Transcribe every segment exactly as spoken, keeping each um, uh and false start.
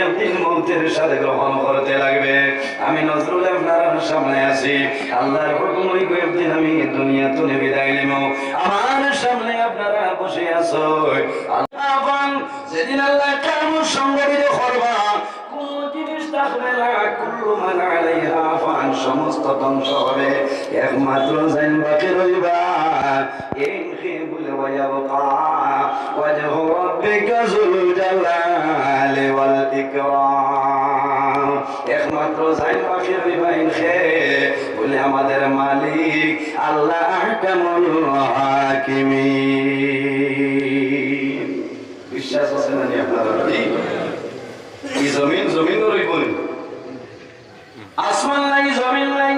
একদিন মউতের স্বাদ গ্রহণ করতে লাগবে। আমি নজরুল আপনারার সামনে আছি, আল্লাহর হুকুম অইবো একদিন আমি দুনিয়া তুনে বিদায় নিমু। আমার সামনে আপনারা বসে আছো, আল্লাহ পান, যেদিন আল্লাহ কিয়ামত সংঘটিত করবা, কোনো জিনিস থাকবে না। কুল্লু মান আলাইহা ফান, সমস্ত ধ্বংস হবে, একমাত্র যেইন বাকি রইবা, এইন কে বলে, ওয়া ইয়াবকা ওয়াজহু রাব্বিকা যুল জালালি ওয়াল ইকরাম। একমাত্র যেইন বাকি রইবা এইন কে বলে, আমাদের মালিক আল্লাহ আহকামুল হাকিমিন। বিশ্বাস আছে না নি আপনারার? জি। এই জমিন, জমিন রইবো নি? আসমান নাই, জমিন নাই,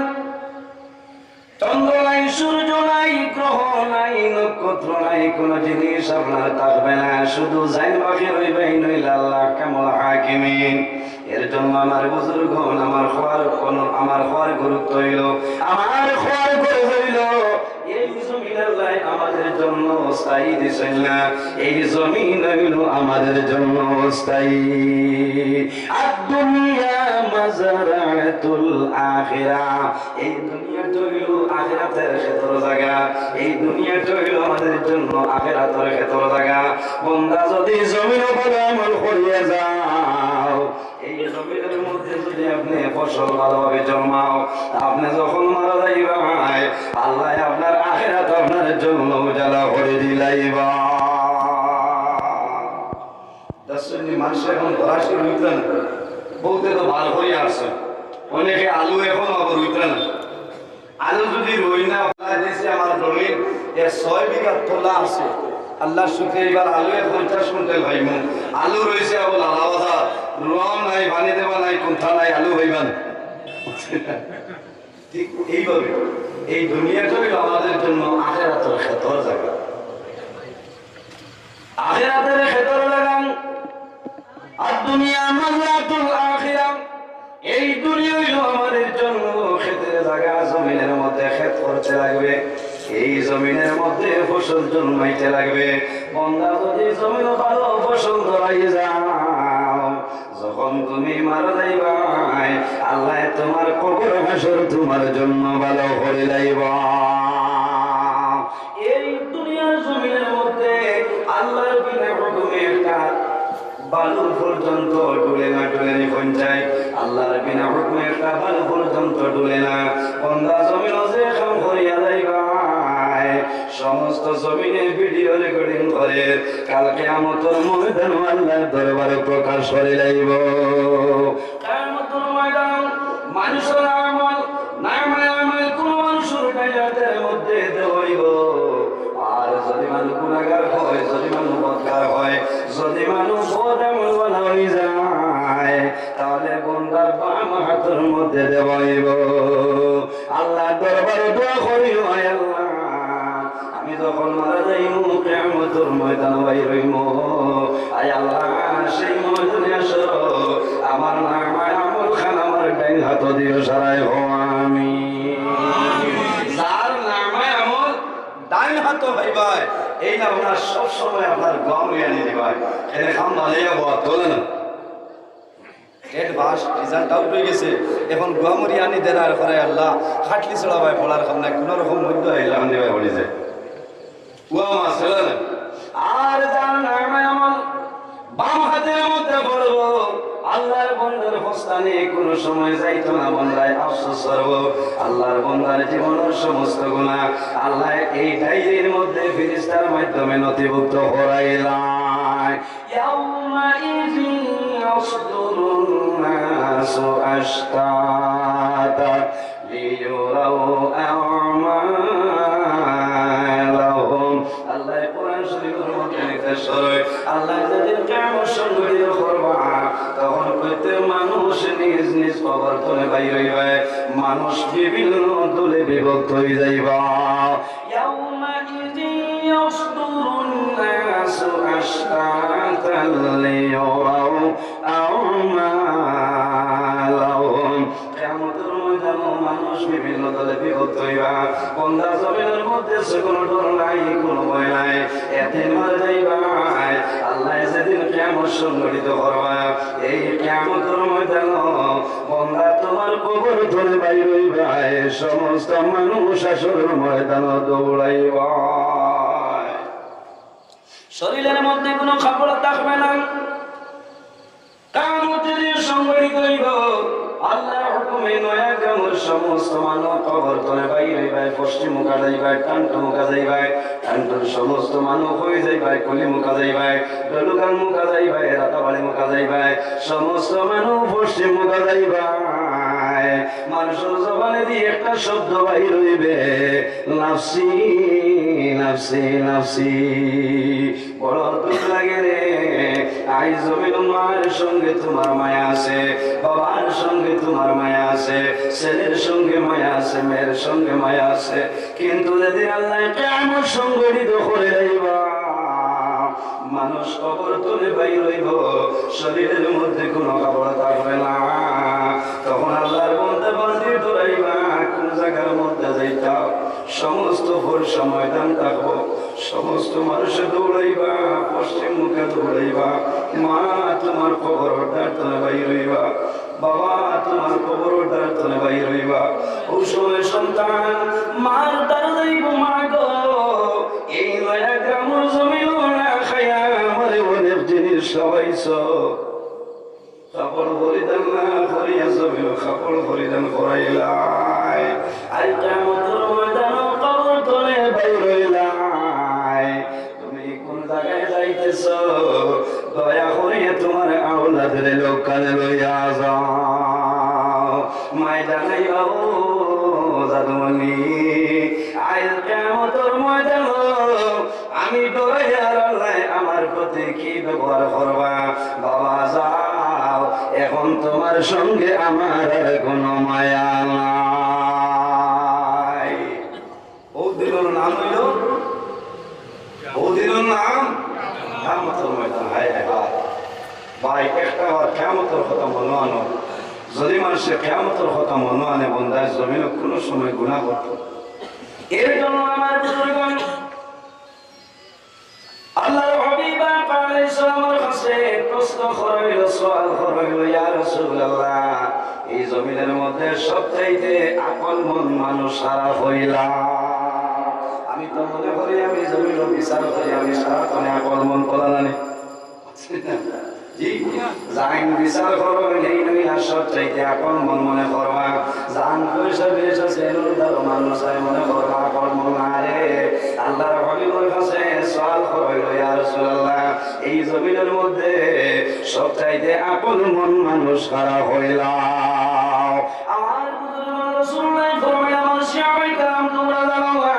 চন্দ্র নাই, সূর্য নাই, গ্রহ নাই, নক্ষত্র নাই, কোনো জিনিস আপনার থাকবে না। শুধু যেইন বাকি রইবা এইন অইলা আল্লাহ আহকামুল হাকিমিন। এর জন্য আমার বুজুর্গ অকল, আমার কওয়ার কোনো, আমার কওয়ার গুরুত্ব অইলো, আমার কওয়ার গরজ অইলো, এই জমিন আল্লাহ আমাদের জন্য স্থায়ী দিছইন না, এই জমিন অইলো আমাদের জন্য স্থায়ী। আদ দুনিয়া মাজরাতুল আখিরা, এই দুনিয়াটা অইলো আখিরাতের খেতর জাগা, এই দুনিয়াটা অইলো আমাদের জন্য আখিরাতের খেতর জাগা। বন্দা যদি জমিনো ভালা আমল করিয়া যাও, এই জমিনের মধ্যে যদি আপনে ফসল ভালাভাবে জন্মাও, আপনে যখন মারা যাইবায়, আল্লায় আপনার আখিরাত আপনার জন্য উজালা করি দিলাইবা। দেখছইন নি, মানষে এখন ঘরাশি রুইতরা না, বউতে তো বার করি আরছে, অনেকে আলু এখন আবার রুইতরা না। আলু যদি রুই না, আল্লায় দিছে আমার জমিন, এর ছয় বিঘা তোলা আছে। আল্লাহর শুকরিয়া, এইবার আলু এক পঞ্চাশ কুইন্টাল পাইমু। আলু রইছে আবার লালা বাজার, রুয়াও নাই, পানি দেওয়া নাই, কুন্তা নাই, আলু পাইবা না। ঠিক এইভাবে এই দুনিয়াটা অইলো আমাদের জন্য আখিরাতের খেতর জাগা। আখিরাতের খেতর লাগান, আর দুনিয়া মাজরাতুল আখিরা। এই দুনিয়া অইলো আমাদের জন্য খেতের জাগা, জমিনের মধ্যে খেত করতে লাগবে, এই জমিনের মধ্যে ফসল জন্মাইতে লাগবে। বন্দা যদি জমিনো ভালা ফসল ধরাই যাও, যখন তুমি মারা যাইবায়, আল্লায় তুমার কবর হাশর তুমার জন্য ভালা করি লাইবা। এই দুনিয়ার জমিনের মধ্যে আল্লাহর বিনা হুকুমে একটা বালু পর্যন্ত ডুলে না, ডুলে নি পৌঁছায়। আল্লাহর বিনা হুকুমে একটা বালু পর্যন্ত ডুলে না। বন্দা জমিনো যে কাম করিয়া যাইবায়, সমস্ত জমিনে ভিডিও রেকর্ডিং করে কাল কিয়ামতর ময়দানো আল্লাহর দরবারে প্রকাশ করি লাইবো। কিয়ামতর ময়দান, মানুষর আমল, নামায়ে আমল কোন মানুষর ডাইন হাতর মধ্যে দেওয়া অইবো। আর যদি মানুষ গুনাহগার হয়, যদি মানুষ বদকার হয়, যদি মানুষ বদ আমলওয়ালা অই যায়, তাহলে বন্দার বাম হাতর মধ্যে দেওয়া অইবো। আল্লাহর দরবারে দোয়া করি, আয় আল্লাহ, আমি যখন মারা যাইমু, কিয়ামতর ময়দানো বাইর অইমু। আয় আল্লাহ, সেই ময়দানে হাশরো আমার নামায়ে আমল খান আমার ডাইন হাতো দিও, সরাই কও আমিন। যার নামায়ে আমল ডাইন হাতো পাইবায়, এইন আপনার সব সময় আপনার গুয়ামুড়ি আনি দিবায়। এনে খাম বানাইয়া বওয়া তোলে না। Head first, result out অই গেছে। এখন গুয়ামুড়ি আনি দেরার পরে আল্লাহ, খাটলি চড়াবায় পড়ার কাম নাই, কোনো রকম মধ্য আইলা কান্দিবায় পড়ি যায়। গুয়াম আছে না? আর যার নামায়ে আমল বাম হাতর মধ্যে পড়বো, আল্লাহর বন্দার হস্তানে কোনো সময় যাইতো না, বন্দায় আফসোস করবো। আল্লাহর বন্দার জীবনের সমস্ত গুনাহ আল্লাহ এই ডায়েরির মধ্যে ফিরিস্তার মাধ্যমে নথিভুক্ত করাইলায়। يومئذ يصدر الناس أشتاتا ليروا أعمالهم। আল্লাহ কোরআন শরীফের মধ্যে নির্দেশ করে, আল্লাহ যেদিন কিয়ামত সংঘটিত করবা, তখন প্রত্যেক মানুষ নিজ নিজ কবর তনে বাইর অইবা, মানুষ বিভিন্ন দলে বিভক্ত অই যাইবা। يومئذ يصدر الناس أشتاتا ليروا أعمالهم। কিয়ামতর ময়দানো মানুষ বিভিন্ন দলে বিভক্ত অইবা। বন্দা জমিনের মধ্যে সে কোনো ডর নাই, কোনো ভয় নাই। একদিন মারা যাইবা। আল্লাহ যেদিন কিয়ামত সংঘটিত করবা, এই কিয়ামতর ময়দানো বন্দা তুমার কবর থনে বাইর অইবায়, সমস্ত মানুষ হাশরর ময়দানো দৌড়াইবায়। শরীরের মধ্যে কোনো কাপড় থাকবে না। কিয়ামত যেদিন সংঘটিত অইবো, আল্লাহর হুকুমে নয়া গ্রামর সমস্ত মানুষ কবর থনে বাইর অইবায়, পশ্চিম মুখা যাইবায়, টান্টু মুখা যাইবায়, টান্টুর সমস্ত মানুষ অই যাইবায়, কুলি মুখা যাইবায়, ডলুগাং মুখা যাইবায়, রাতাবাড়ি মুখা যাইবায়, সমস্ত মানুষ পশ্চিম মুখা যাইবায়। মানুষর জবানেদি একটা শব্দ বাইর অইবে, "নাফসি, নাফসি, নাফসি।" বড় দুখ লাগে রে। আইজ জমিনো মার সঙ্গে তুমার মায়া আছে, বাবার সঙ্গে তুমার মায়া আছে, ছেলের সঙ্গে মায়া আছে, মেয়ের সঙ্গে মায়া আছে, কিন্তু যেদিন আল্লায় কিয়ামত সংঘটিত করিলাইবা, মানুষ কবর থনে বাইর অইবো, শরীরের মধ্যে কোনো কাপড় থাকবে না। তখন আল্লাহর বন্দা বান্দি দৌড়াইবা, কোন জাগার মধ্যে যাইতাম? সমস্ত ফর্সা ময়দান থাকবো, সমস্ত মানুষে দৌড়াইবা, পশ্চিম মুখে দৌড়াইবা। মা তুমার কবরর দ্বার থনে বাইর অইবা, বাবা তুমার কবরর দ্বার থনে বাইর অইবা। অউ সময় সন্তান মার দ্বারো যাইবো, "মা গো, এই নয়া গ্রামর জমিনো না খাইয়া আমারে অনেক জিনিস খাওয়াইছো।" কাপড় পরিধান না করিয়া জমিনো কাপড় পরিধান করাইলায়, আর কিয়ামতর ময়দানো কবর থনে বাইর অইলায়। তুমি কোন জাগায় যাইতেছ? দয়া করিয়া তুমার আওলাদরে লগে লইয়া যাও। মায় জানাইবা, "ও জাদুমণি, আইজ কিয়ামতর ময়দানো আমি ডরাইয়ার আল্লায় আমার প্রতি কি ব্যবহার করবা? বাবা যাও, এখন তুমার সঙ্গে আমার আর কোনো মায়া নাই।" অউ দিনর নাম অইলো, অউ দিনর নাম কিয়ামতর ময়দান। হায় হায় হায়। ভাই, একটা বার কিয়ামতর কথা মনো আনো। যদি মানষে কিয়ামতর কথা মনো আনে, বন্দায় জমিনো কোনো সময় গুনাহ করতো না। এর জন্য আমার বুজুর্গণ, আল্লাহর হাবিব পাক আলাইহিস সালামের কাছে প্রশ্ন করা অইলো, সওয়াল করা অইলো, "ইয়া রাসূলুল্লাহ, এই জমিনের মধ্যে সবচাইতে আকলমন্দ মানুষ কারা অইলা?" আমি তো মনে করি, আমি জমিনো বিচার করি, আমি সারাক্ষণে আকলমন্দ অইলা নানি? জি, যাইন বিচার করো, নেই নই না সবচাইতে আকলমন্দ মনে করবা। যান পয়সা বেশ আছে, এনর দ্বারো মানুষ আয় মনে করবা আকলমন্দ না রে। আল্লাহর হাবিবর কাছে সওয়াল করা অইলো, "ইয়া রাসূলুল্লাহ, এই জমিনের মধ্যে সবচাইতে আকলমন্দ মানুষ কারা অইলা?" আমার বুজুর্গ রাসূলুল্লাহ ফরমাইলা, "আমার সাহাবায়ে কেরাম, তুমরা জানো না,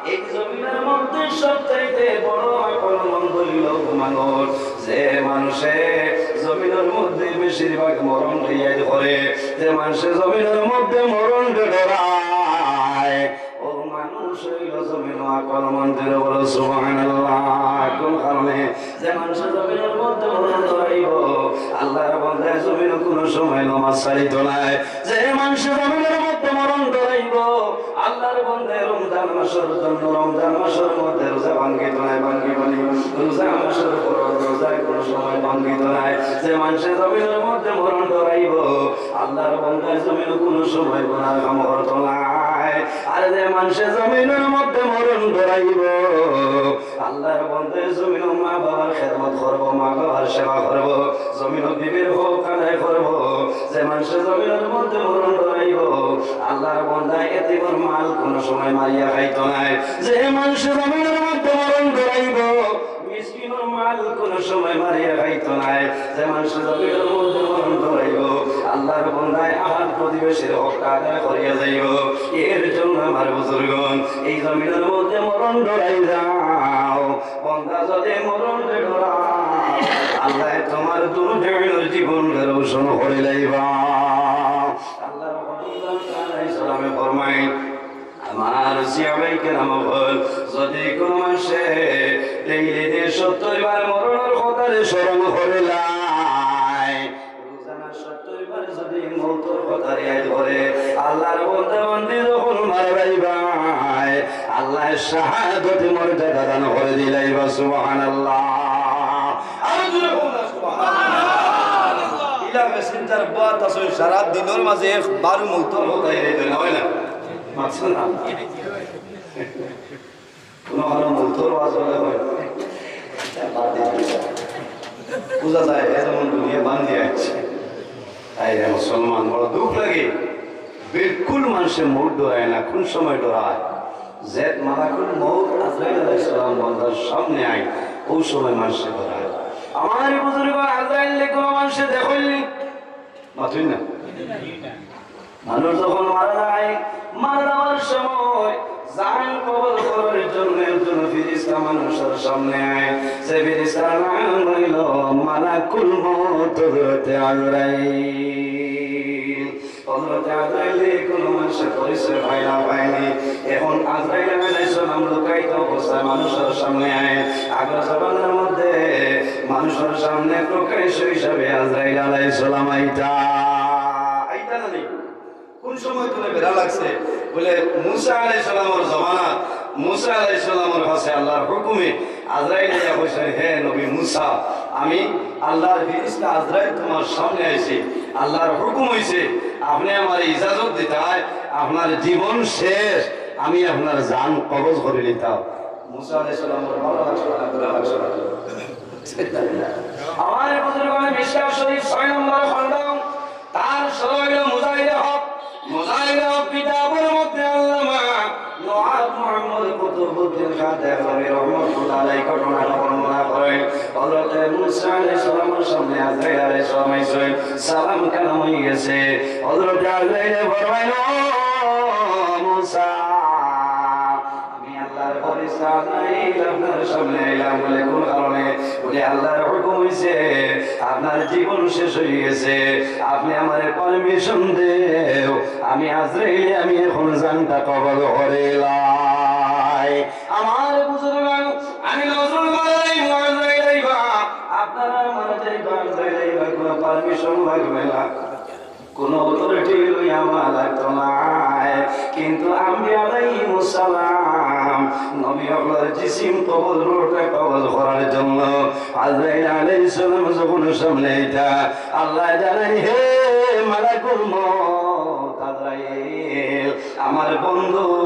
এই জমিনের মধ্যে সবচাইতে বড় আকলমন্দ অইলো মানুষ, যে মানষে জমিনের মধ্যে বেশিরভাগ মরণ রিয়াজ করে, যে মানষে জমিনের মধ্যে মরণ ডরায়, অউ মানুষ অইলো জমিনো আকলমন্দ।" বলো সুবহানাল্লাহ। কোন কারণে? যে মানষে জমিনের মধ্যে মরণ ডরাইবো, আল্লাহর বন্দায় জমিনো কোনো সময় নমাজ ছাড়িতো নায়। যে মানষে জমিনের মধ্যে মরণ ডরাইবো, আল্লাহর বন্দায় রমজান মাসর জন্য, রমজান মাসর মধ্যে রোজা ভাঙ্গিতো নায়, ভাঙ্গিবো নি? রোজা মাসর ফরজ রোজায় কোনো সময় ভাঙ্গিতো নায়। যে মানষে জমিনের মধ্যে মরণ ডরাইবো, আল্লাহর বন্দায় জমিনো কোনো সময় গুনার কাম করতো নায়। আর যে মানষে জমিনের মধ্যে মরণ ডরাইবো, আল্লাহর বন্দায় জমিনো মা বাবার খেদমত করবো, মা বাবার সেবা করবো, জমিনো বিবির হক আদায় করবো। যে মানষে জমিনের মধ্যে মরণ ডরাইবো, আল্লাহর বন্দায় এতিমর মাল কোনো সময় মারিয়া খাইতো নায়। যে মানষে জমিনের মধ্যে মরণ ডরাইবো, মিসকিনর মাল কোনো সময় মারিয়া খাইতো নায়। যে মানষে জমিনের মধ্যে মরণ ডরাইবো, আল্লাহর বন্দায় আহান প্রতিবেশীর হক আদায় করিয়া যাইবো। এর জন্য আমার বুজুর্গণ, এই জমিনের মধ্যে মরণ ডরাই যাও। বন্দা যদি মরণ ডরায়, আল্লায় তুমার দুনিয়ার জীবনরে রোশন করিলাইবা। আল্লাহর হাবিব আলাইহিস সালামে ফরমাইন, আমার সাহাবায়ে কেরাম অকল, যদি কোনো মানষে ডেইলি ডেইলি সত্তর বার মরণর কথারে স্মরণ করিলায়, রোজানা সত্তর বার যদি মউতর কথারে ইয়াদ করে, আল্লাহর বন্দা বন্দি যখন মারা যাইবায়, আল্লায় শাহাদতি মর্যাদা দান করি দিলাইবা। সুবহানাল্লাহ। আরো জোরে বলুন না, সুবহানাল্লাহ। মেসেঞ্জার বয়াত আছে, সারা দিনর মাঝে একবারও মৌতর কথা এড়াই দেয় না, অয় না? মাতছে না। কোনো কারো মৌতর ওয়াজ অইলে অয়, বাদ দিয়া দেয়। বুঝা যায়, এ যেমন দুনিয়া বান্ধিয়া আছে। তাই রে মুসলমান, বড় দুখ লাগে। বিলকুল মানষে মৌত ডরায় না, কোন সময় ডরায়? যে মালাকুল মৌত আজরাইল আলাইহিস সালাম বন্দার সামনে আয়, অউ সময় মানষে ডরায়। আমার বুজুর্গ, আজরাইলরে কোনো মানষে দেখইলনি? মাতইন না। মানুষ যখন মারা যায়, মারা যাওয়ার সময় জান কবজ করার জন্য একজন ফিরিস্তা মানুষর সামনে আয়। সে ফিরিস্তার নাম অইলো মালাকুল মউত হযরতে আজরাইল। হযরতে আজরাইলরে কোনো মানষে পরিচয় পায় না, পায়নি। এখন আজরাইল আলাইহিস সালাম লুকায়িত অবস্থায় মানুষর সামনে আয়। আগর জমানার মধ্যে মানুষর সামনে প্রকাশ্য হিসাবে আজরাইল আলাইহিস সালাম আইতা। আইতা না নি? কোন সময় তুমি বেড়া লাগছে? বলে, মুসা আলাইহিস সালামর জমানা, মুসা আলাইহিস সালামর কাছে আল্লাহর হুকুমে আজরাইল আইয়া কইছে, "হে নবী মুসা, আমি আল্লাহর ফিরিস্তা আজরাইল তোমার সামনে আইছি, আল্লাহর হুকুম অইছে, আপনে আমারে ইজাজত দিতা অয়, আপনার জীবন শেষ, আমি আপনার জান কবজ করি নিতাম।" মুসা আলাইহিস সালামর ভালা লাগছে না, বেড়া লাগছে না? আমার বুজুর্গ, মিশকাত শরীফ ছয় নম্বর খণ্ড, তার সরহ অইলো মুজাহিদে হক। মুজাহিদে হক কিতাবর মধ্যে আল্লামা নওয়াব মুহাম্মদ কুতুবউদ্দিন খান দেহলভী রহমতুল্লাহ আলাইহি ঘটনাটা বর্ণনা করেন। হযরতে মুসা আলাইহিস সালামর সামনে আজরাইল আলাইহিস সালাম আইছইন, সালাম কালাম অই গেছে। হযরতে আজরাইলে ফরমাইল, "ও মুসা, আমি আল্লাহর ফিরিস্তা আজরাইল আপনার সামনে আইলাম।" বলে, "কোন কারণে?" বলে, "আল্লাহর হুকুম অইছে, আপনার জীবন শেষ অই গেছে, আপনে আমারে পারমিশন দেও, আমি আজরাইলে আমি এখন জানটা কবজ করিলাই।" আমার বুজুর্গান, আমি নজরুল মারা যাইমু, আজরাইল আইবা, আপনারা মারা যাইবা, আজরাইল আইবা, কোনো পারমিশন লাগবে না। কোনো অথরিটি লইয়া আমার লাগতো নায়, কিন্তু আম্বিয়া আলাইহিমুস সালাম, নবী অকলর জিসিম কবজ, রুহটা কবজ করার জন্য আজরাইল আলাইহিস সালাম যখন সামনে আইতা, আল্লায় জানাইন, "হে মালাকুল মউত আজরাইল, আমার বন্ধু,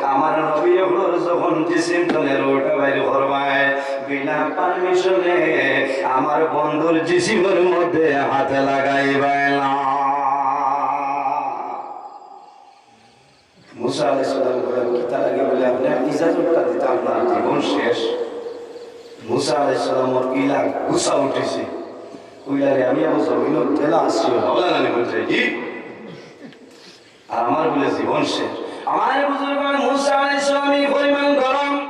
আমার নবী অকলর যখন জিসিম তনে রুহটা বাইর করবায়, বিনা পারমিশনে আমার বন্ধুর জিসিমর মধ্যে হাতে লাগাইবায় না।" মুসা আলাইহিস সালাম কইলা, "কিতা লাগি?" বলে, "আপনে ইজাজতটা দিতা, আপনার জীবন শেষ।" মুসা আলাইহিস সালামর ইলা গুসা উঠিছে, কইলা, "রে, আমি আবার জমিনর তেলা আছি, হাওলা নানি বলছে কি? আর আমার বলে জীবন শেষ।" আমার বুজুর্গ, মুসা আলাইহিস সালাম এই পরিমাণ গরম,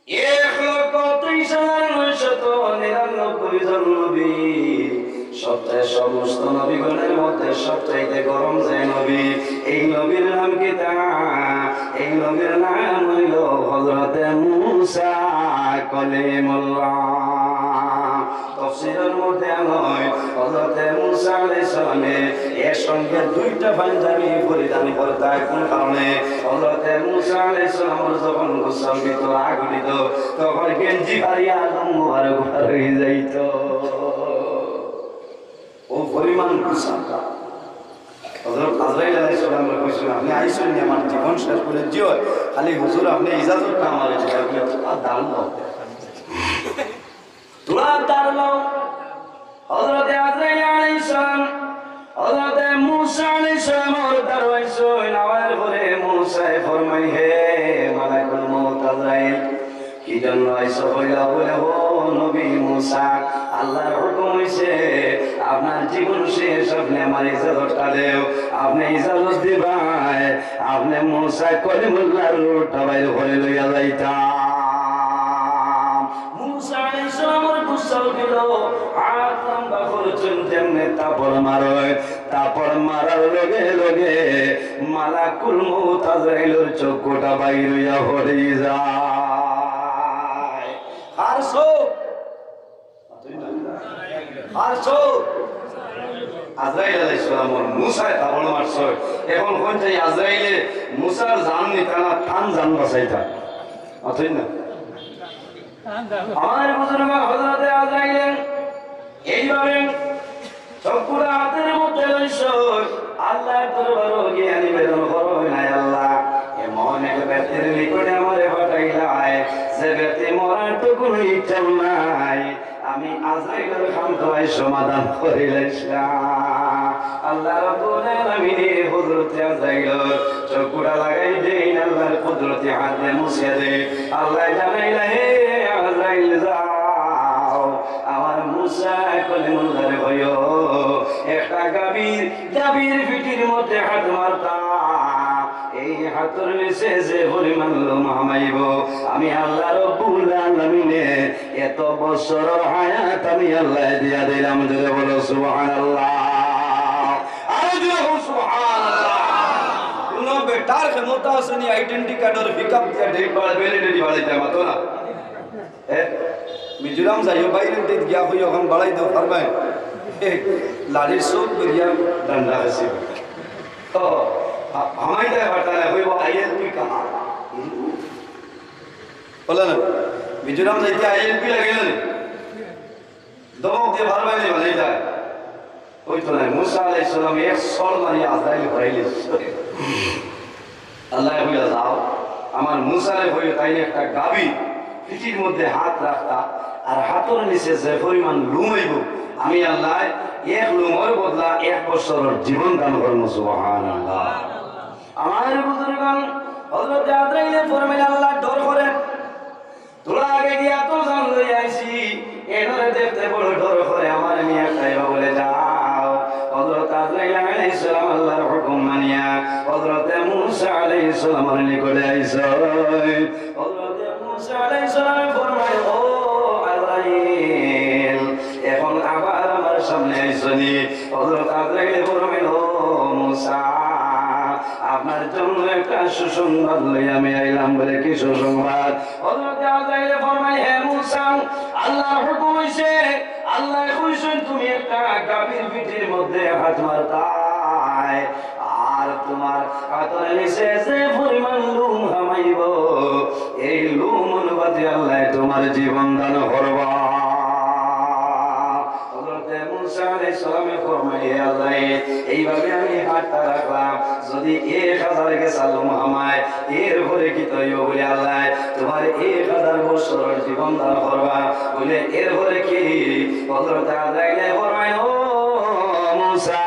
এক লক্ষ তেইশ হাজার নয়শত নিরানব্বই জন নবী, সবচেয়ে সমস্ত নবীগণের মধ্যে সবচাইতে গরম যে নবী, এই নবীর নাম কিতা? এই নবীর নাম অইলো হযরতে মুসা কলিমুল্লাহ। তফসিরের মধ্যে আনয়, হযরতে মুসা আলাইহিস সালামে এর সঙ্গে দুইটা পাঞ্জাবি পরিধান করতা। কোন কারণে? হযরতে মুসা আলাইহিস সালামর যখন গুসার ভিতর আগ উঠিত, তখন গেঞ্জি ফাড়িয়া আদম মুবারক বার অই যাইত। অউ পরিমাণ গুসা। হযরত আজরাইল আলাইহিস সালামরে কইছইন, "আপনে আইছইন নি আমার জীবন শেষ?" বলে, "জি অয়, খালি হুজুর আপনে ইজাজতটা আমারে দিতা।" বলে, "আর দাঁড়াও।" থুড়া দাঁড়াও। হযরতে আজরাইল আলাইহিস সালাম, হযরতে মুসা আলাইহিস সালামর দাঁড়াইছইন। আওয়ার পরে মুসায় ফরমাই, "হে মালাকুল মউত আজরাইল।" "কি জন্য আইছো?" কইলা, বলে, "ও নবী মুসা, আল্লাহর হুকুম অইছে, আপনার জীবন শেষ, আপনে আমার ইজাজতটা দেও।" আপনে ইজাজত দিবায়, আপনে মুসা কলিমুল্লাহর রুহটা বাইর করি লইয়া যাইতাম। মুসা আলাইহিস সালামর গুসা উঠিল, হাত লম্বা করছইন, যেমনে থাপড় মারইন, থাপড় মারার লগে লগে মালাকুল মউত আজরাইলর চক্ষুটা বাইর অইয়া পড়ি যায়। কার চোখ? আর চোখ আজরাইল আলাইহিস সালামর। মুসায় থাপড় মারছইন। এখন কইন চাই আজরাইলে মুসার জান নিতা না, তান জান বাঁচাইতা? অতএব না। আমার বুজুর্গ হযরতে আজরাইলে এইভাবে চক্ষুটা হাতের মধ্যে লইছইন, আল্লাহর দরবারো গিয়া নিবেদন করইন, "আয় আল্লাহ, এমন এক ব্যক্তির নিকটে আমারে পাঠাইলায়, যে ব্যক্তি মরার তো কোনো ইচ্ছাও নাই, আমি আজরাইলর কাম তো আইজ সমাধান করিলাইছলাম।" আল্লাহ রাব্বুল আলামিনে হযরতে আজরাইলর চক্ষুটা লাগাই দেইন, আল্লাহর কুদরতি হাতে মুছিয়া দেইন। আল্লায় জানাইলা, "হে আজরাইল, যাও, আমার মুসা কলিমুল্লাহরে কইও, একটা গাভীর, গাভীর পিঠির মধ্যে হাত মারতা, এই হাতর নিচে যে পরিমাণ লোম হামাইবো, আমি আল্লাহ রাব্বুল আলামিনে এত বছরর হায়াত আমি আল্লায় দিয়া দিলাম।" জোরে বলো সুবহানাল্লাহ। আরো জোরে বলো সুবহানাল্লাহ। কোনো বেটার ক্ষমতা আছে নি আইডেন্টি কার্ডর পিকআপ দিয়া ডেট বাড়াই, ভ্যালিডিটি বাড়াইতে, মাতো না। এ, মিজোরাম যাইও, বাইরে ডেট গিয়া কই, ওখান বাড়াই দেও, পারবায়? এ, লাড়ির চোখ বেরিয়া ডান্ডা আছে। তো, আ-, হামাই দেয় বার্তা না, কইবো, "আইএলপি কাহা?" বলে না, মিজোরাম যাইতে আইএলপি লাগে না? ধমক দিয়া পারবায় নি বানাইতা? অইতো নায়। মুসা আলাইহিস সালাম এক ছড় মারিয়া আজরাইল ঘুরাইলিছইন। আল্লায় কইলা, "যাও, আমার মুসারে কইও, তাইন একটা গাভী পিঠির মধ্যে হাত রাখতা, আর হাতর নিচে যে পরিমাণ লোম অইবো, আমি আল্লায় এক লোমর বদলা এক বছরর জীবন দান করমু।" সুবহানাল্লাহ। আমার বুজুর্গান, হযরতে আজরাইলে ফরমাইলা, "আল্লাহ, ডর করে।" থুড়া আগে গিয়া তো জান লই আইছি, এনরে দেখতে বড় ডর করে, আমারে নিয়া খাইবা বলে, যাও। হযরত আজরাইল আলাইহিস সালাম আল্লাহর হুকুম মানিয়া হযরতে মুসা আলাইহিস সালামর নিকটে আইছইন। হযরতে মুসা আলাইহিস সালামে ফরমায়, "ও আজরাইল, এখন আবার আমার সামনে আইছনি।" হযরত আজরাইলে ফরমায়, "ও মুসা, আপনার জন্য একটা সুসংবাদ লইয়া আমি আইলাম।" বলে, "কি সুসংবাদ?" হযরতে আজরাইলে ফরমায়, "হে মুসা, আল্লাহর হুকুম অইছে, আল্লায় কইছইন তুমি একটা গাভীর পিঠির মধ্যে হাত মারতায়, আর তুমার হাতর নিচে যে পরিমাণ লোম হামাইবো, এই লোম অনুপাতে আল্লায় তুমার জীবন দান করবা।" হযরতে মুসা আলাইহিস সালামে ফরমায়, "হে আল্লাহ, এইভাবে আমি হাতটা রাখলাম, যদি এক হাজার গেছা লোম হামায়, এরপরে কিতা অইবো?" বলে, "আল্লাহ, তুমার এক হাজার বছরর জীবন দান করবা।" বলে, "এরপরে কি?" হযরতে আজরাইলে ফরমায়, "ও মুসা,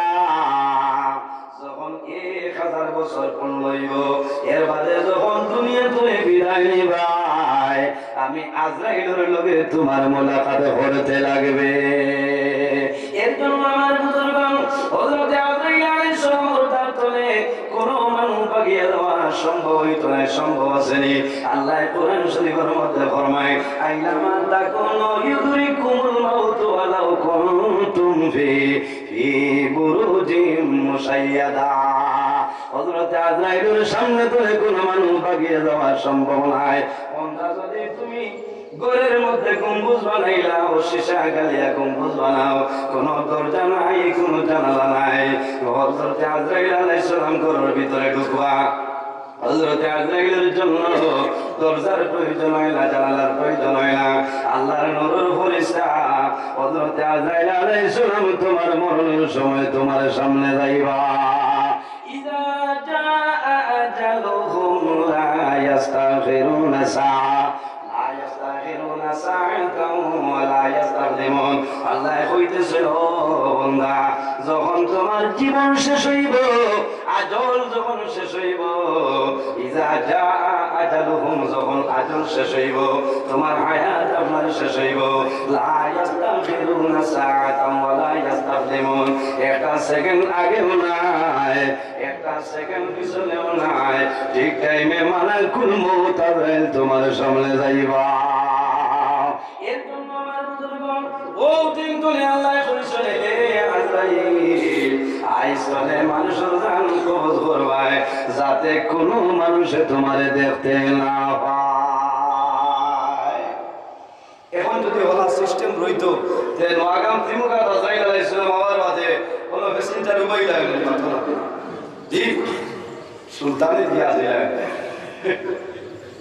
যখন এক হাজার বছর পূর্ণ অইবো, এর বাদে যখন দুনিয়া থনে বিদায় নিবায়, আমি আজরাইলর লগে তুমার মোলাকাত করতে লাগবে।" এর জন্য আমার বুজুর্গান, হযরতে আজরাইল আলাইহিস সালামর ধার থনে কোনো মানুষ ভাগিয়া যাওয়া সম্ভব অইতো নায়, সম্ভব আছে নি? আল্লায় কোরআন শরীফর মধ্যে ফরমায়, "আইনামা তাকুনু ইউদরিককুমুল মাউতু ওয়ালাউ কুনতুম ফি, ফি বুরুজিম মুশাইয়াদা।" হযরতে আজরাইলর সামনে থনে কোনো মানুষ ভাগিয়া যাওয়া সম্ভব নায়। বন্দা, যদি তুমি ঘরর মধ্যে গম্বুজ বানাইলাও, সীসা গালিয়া গম্বুজ বানাও, কোনো দরজা নাই, কোনো জানালা নাই, হযরতে আজরাইল আলাইহিস সালাম ঘরর ভিতরে ঢুকবা। হযরতে আজরাইলর জন্য দরজার প্রয়োজন অয় না, জানালার প্রয়োজন অয় না। আল্লাহর নূরর ফেরেশতা হযরতে আজরাইল আলাইহিস সালাম তুমার মরণর সময় তুমার সামনে যাইবা। ইযা জাআ আজালুহুম লা ইয়াস্তাখিরুনা সাআ, লা ইয়াস্তাখিরুনা সাআতাও ওয়া লা ইয়াস্তাকদিমুন। আল্লায় কইতেছইন, ও বন্দা, যখন তুমার জীবন শেষ অইবো, আজল যখন শেষ অইবো, ইযা জাআ আজালুহুম, যখন আজল শেষ অইবো, তুমার হায়াত আপনার শেষ অইবো, লা ইয়াস্তাখিরুনা সাআতাও ওয়া লা ইয়াস্তাকদিমুন, একটা সেকেন্ড আগেও নায়, একটা সেকেন্ড পিছনেও নায়, ঠিক টাইমে মালাকুল মউত আজরাইল তুমার সামনে যাইবা। এর জন্য আমার বুজুর্গণ, ও দিন তুলে আল্লায় কইছইন, হে আজরাইল, আইজ থনে মানুষর জান কবজ করবায়, যাতে কোনো মানুষে তুমারে দেখতে না পায়। এখন যদি অলা সিস্টেম রইতো, তে নোয়াগাম ত্রিমুখা আজরাইল আলাইহিস সালাম আওয়ার বাদে কোনো প্যাসেঞ্জার উবাই লাগে না, মাতো না। জি, সুলতানে দিয়া দিলা।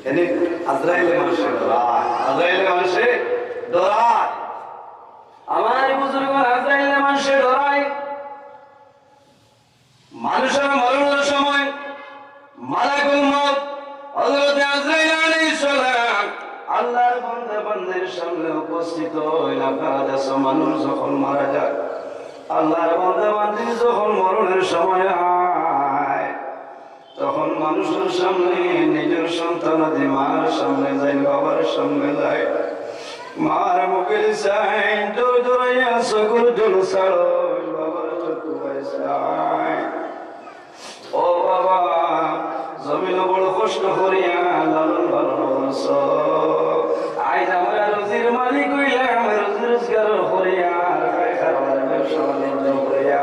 এনে আজরাইলে মানষে ডরায়, আজরাইলে মানষে ডরায়। আমার বুজুর্গ, আজরাইলে মানষে ডরায়। আল্লাহর বান্দা বান্দি যখন মরণের সময় হয়, তখন মানুষের সামনে, নিজের সন্তানাদি মার সামনে যায়, বাবার সামনে যায়, মার মুখে চায়, জোর জোরাইয়া চকুর জল ছাড়ে, বাবার চকু বায় চায়। ও বাবা, জমিনো বড় কষ্ট করিয়া লালন পালন করছো। আইজ আমরা রুজির মালিক অইলাম, রুজি রোজগার করিয়া আর খাই খাবার ব্যবসা বাণিজ্য করিয়া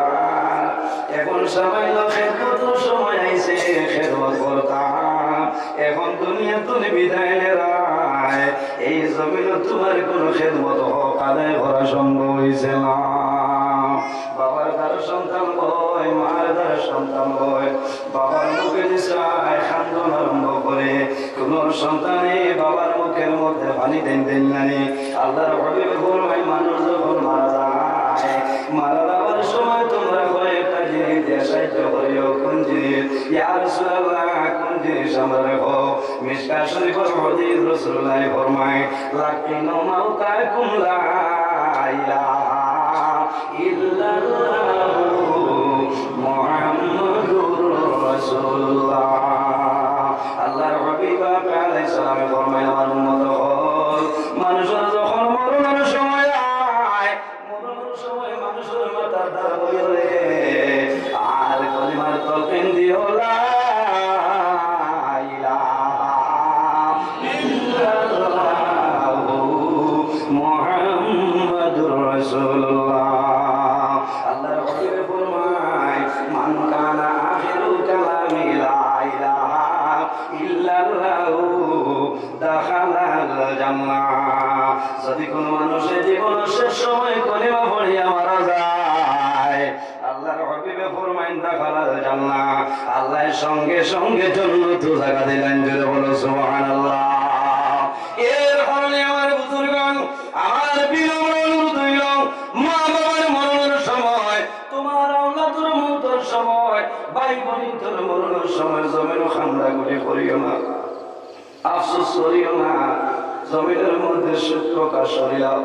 এখন সামান্য খেদমতর সময় আইছে, খেদমত করতাম। এখন দুনিয়া তুমি বিদায় নেরায়, এই জমিনো তোমার কোনো খেদমত হক আদায় করা সম্ভব হইছে না। বাবার দ্বারা সন্তান হয়, মার দ্বারা সন্তান হয়। বাবার মুখে নিশায় কান্দন আরম্ভ করে, কোন সন্তানে বাবার মুখের মধ্যে পানি দেন দেন নানি। আল্লাহর হাবিবে ফরমায়, মানুষ যখন মারা যায়, মারা যাওয়ার সময় তোমরা কয়েকটা জিনিস দিয়ে সাহায্য করিও। কোন জিনিস? ইয়া রাসূলুল্লাহ, কোন জিনিস আমরা রাখো? মিশকাত শরীফের হাদিস, রাসূলুল্লাহ ফরমায়, লাকিনু মাওতাকুম লা ইলাহা ইল্লাল্লাহু মুহাম্মাদুর রাসূলুল্লাহ। আল্লাহর হাবিব পাক আলাইহিস সালামে ফরমায়, আমার উম্মত হকল, মানুষের যখন মরণের সময় আয়, মরণের সময় মানুষের মাথার দ্বারা বলিও রে, আর কলিমার তলকিন দিও, লা ইলাহা ইল্লাল্লাহু মুহাম্মাদুর রাসূলুল্লাহ। আল্লাহর হাবিবে ফরমায়, মান কানা আখিরু কালামিহি লা ইলাহা ইল্লাল্লাহু দাখালাল জান্নাহ। যদি কোনো মানুষের জীবনের শেষ সময় কলিমা পড়িয়া মারা যায়, আল্লাহর হাবিবে ফরমাইন, দাখালাল জান্নাহ, আল্লাহ সঙ্গে সঙ্গে জান্নাত জাগা দিলেন। জোরে বলো সুবহানাল্লাহ। এর কারণে আমার বুজুর্গান, আমার বিনম্র অনুরোধ হইল, মা বাবার মরণের সময়, তোমার আওলাদর মৌতর সময়, ভাই বোনতর মরণের সময় জমিনো কান্দাকুটি করিও না। আফসোস করিও না, জমিনের মধ্যে সুখ প্রকাশ করিলাও,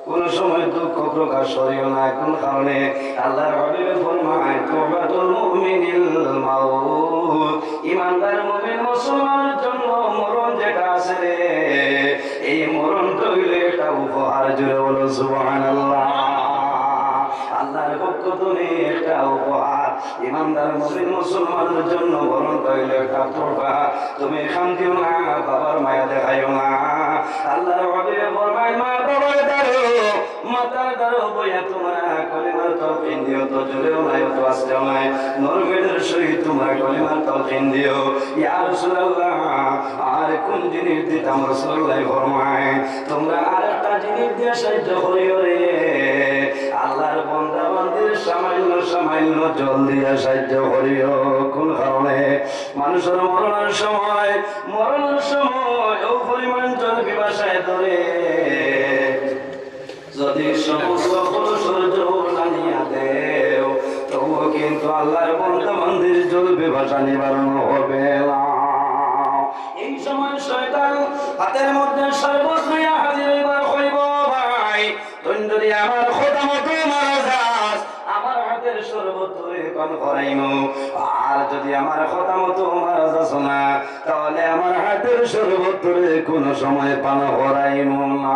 কোনো সময় দুঃখ প্রকাশ করিও না। কোন কারণে? আল্লাহর হাবিবে ফরমায়, তুহফাতুল মুমিনিল মাউত, ইমানদার মুমিন মুসলমানের জন্য মরণ যেটা আছে রে, এই মরণটা হইল একটা উপহার। জোরে বলো সুবহানাল্লাহ। আল্লাহর পক্ষ থেকে একটা উপহার। ইমানদার মুমিন মুসলমানের জন্য মরণটা হইল একটা তোহফা। তুমি কান্দিও না, বাবার মায়া দেখাইও না। আল্লাহর হাবিবে ফরমায়, মা বাবার দ্বারা, মাতার দ্বারা বইয়া তোমরা কলিমার তলকিন দিও, তো জোরেও নাই, তো আস্তেও নাই, নরমের সহিত তোমরা কলিমার তলকিন দিও। ইয়া রাসূলুল্লাহ, আর কোন জিনিস দিতাম? রাসূলুল্লাহ ফরমায়, তোমরা আরেকটা জিনিস দিয়া সাহায্য করিও রে। আল্লাহর বান্দা বান্দির সামান্য সামান্য জল দিয়া সাহায্য করিও। কোন কারণে? মানুষের মরণের সময়, মরণের সময় ও পরিমাণ জল পিপাসায় ধরে, যদি সমস্ত কলসর জল আনিয়া দেও, তবুও কিন্তু আল্লাহর বান্দা বান্দির জল পিপাসা নিবারণ হবে না। এই সময় শয়তান হাতের মধ্যে শরবত লইয়া হাজির হইবার কইব, ভাই, তুই যদি আমার কথা মতো মারা যাস, আমার হাতের শরবত তোরে পান করাইমু। আর যদি আমার কথা মতো মারা যাস না, তাহলে আমার হাতের শরবত তোরে কোনো সময় পান করাইমু না।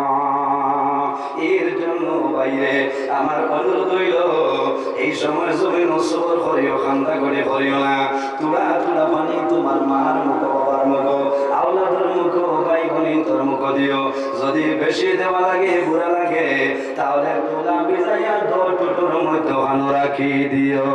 এর জন্য বাইরে আমার অনুরোধ হইল, এই সময় জমিনো সবর করিও, কান্দাকুটি করিও না। থুড়া থুড়া পানি তোমার মার মুখো, বাবার মুখো, আওলাদর মুখো, ভাই বোনতর মুখো দিও। যদি বেশি দেওয়া লাগে, বুরা লাগে, তাহলে তুলা ভিজাইয়া দো টুটুর মধ্যে ওখানো রাখি দিও।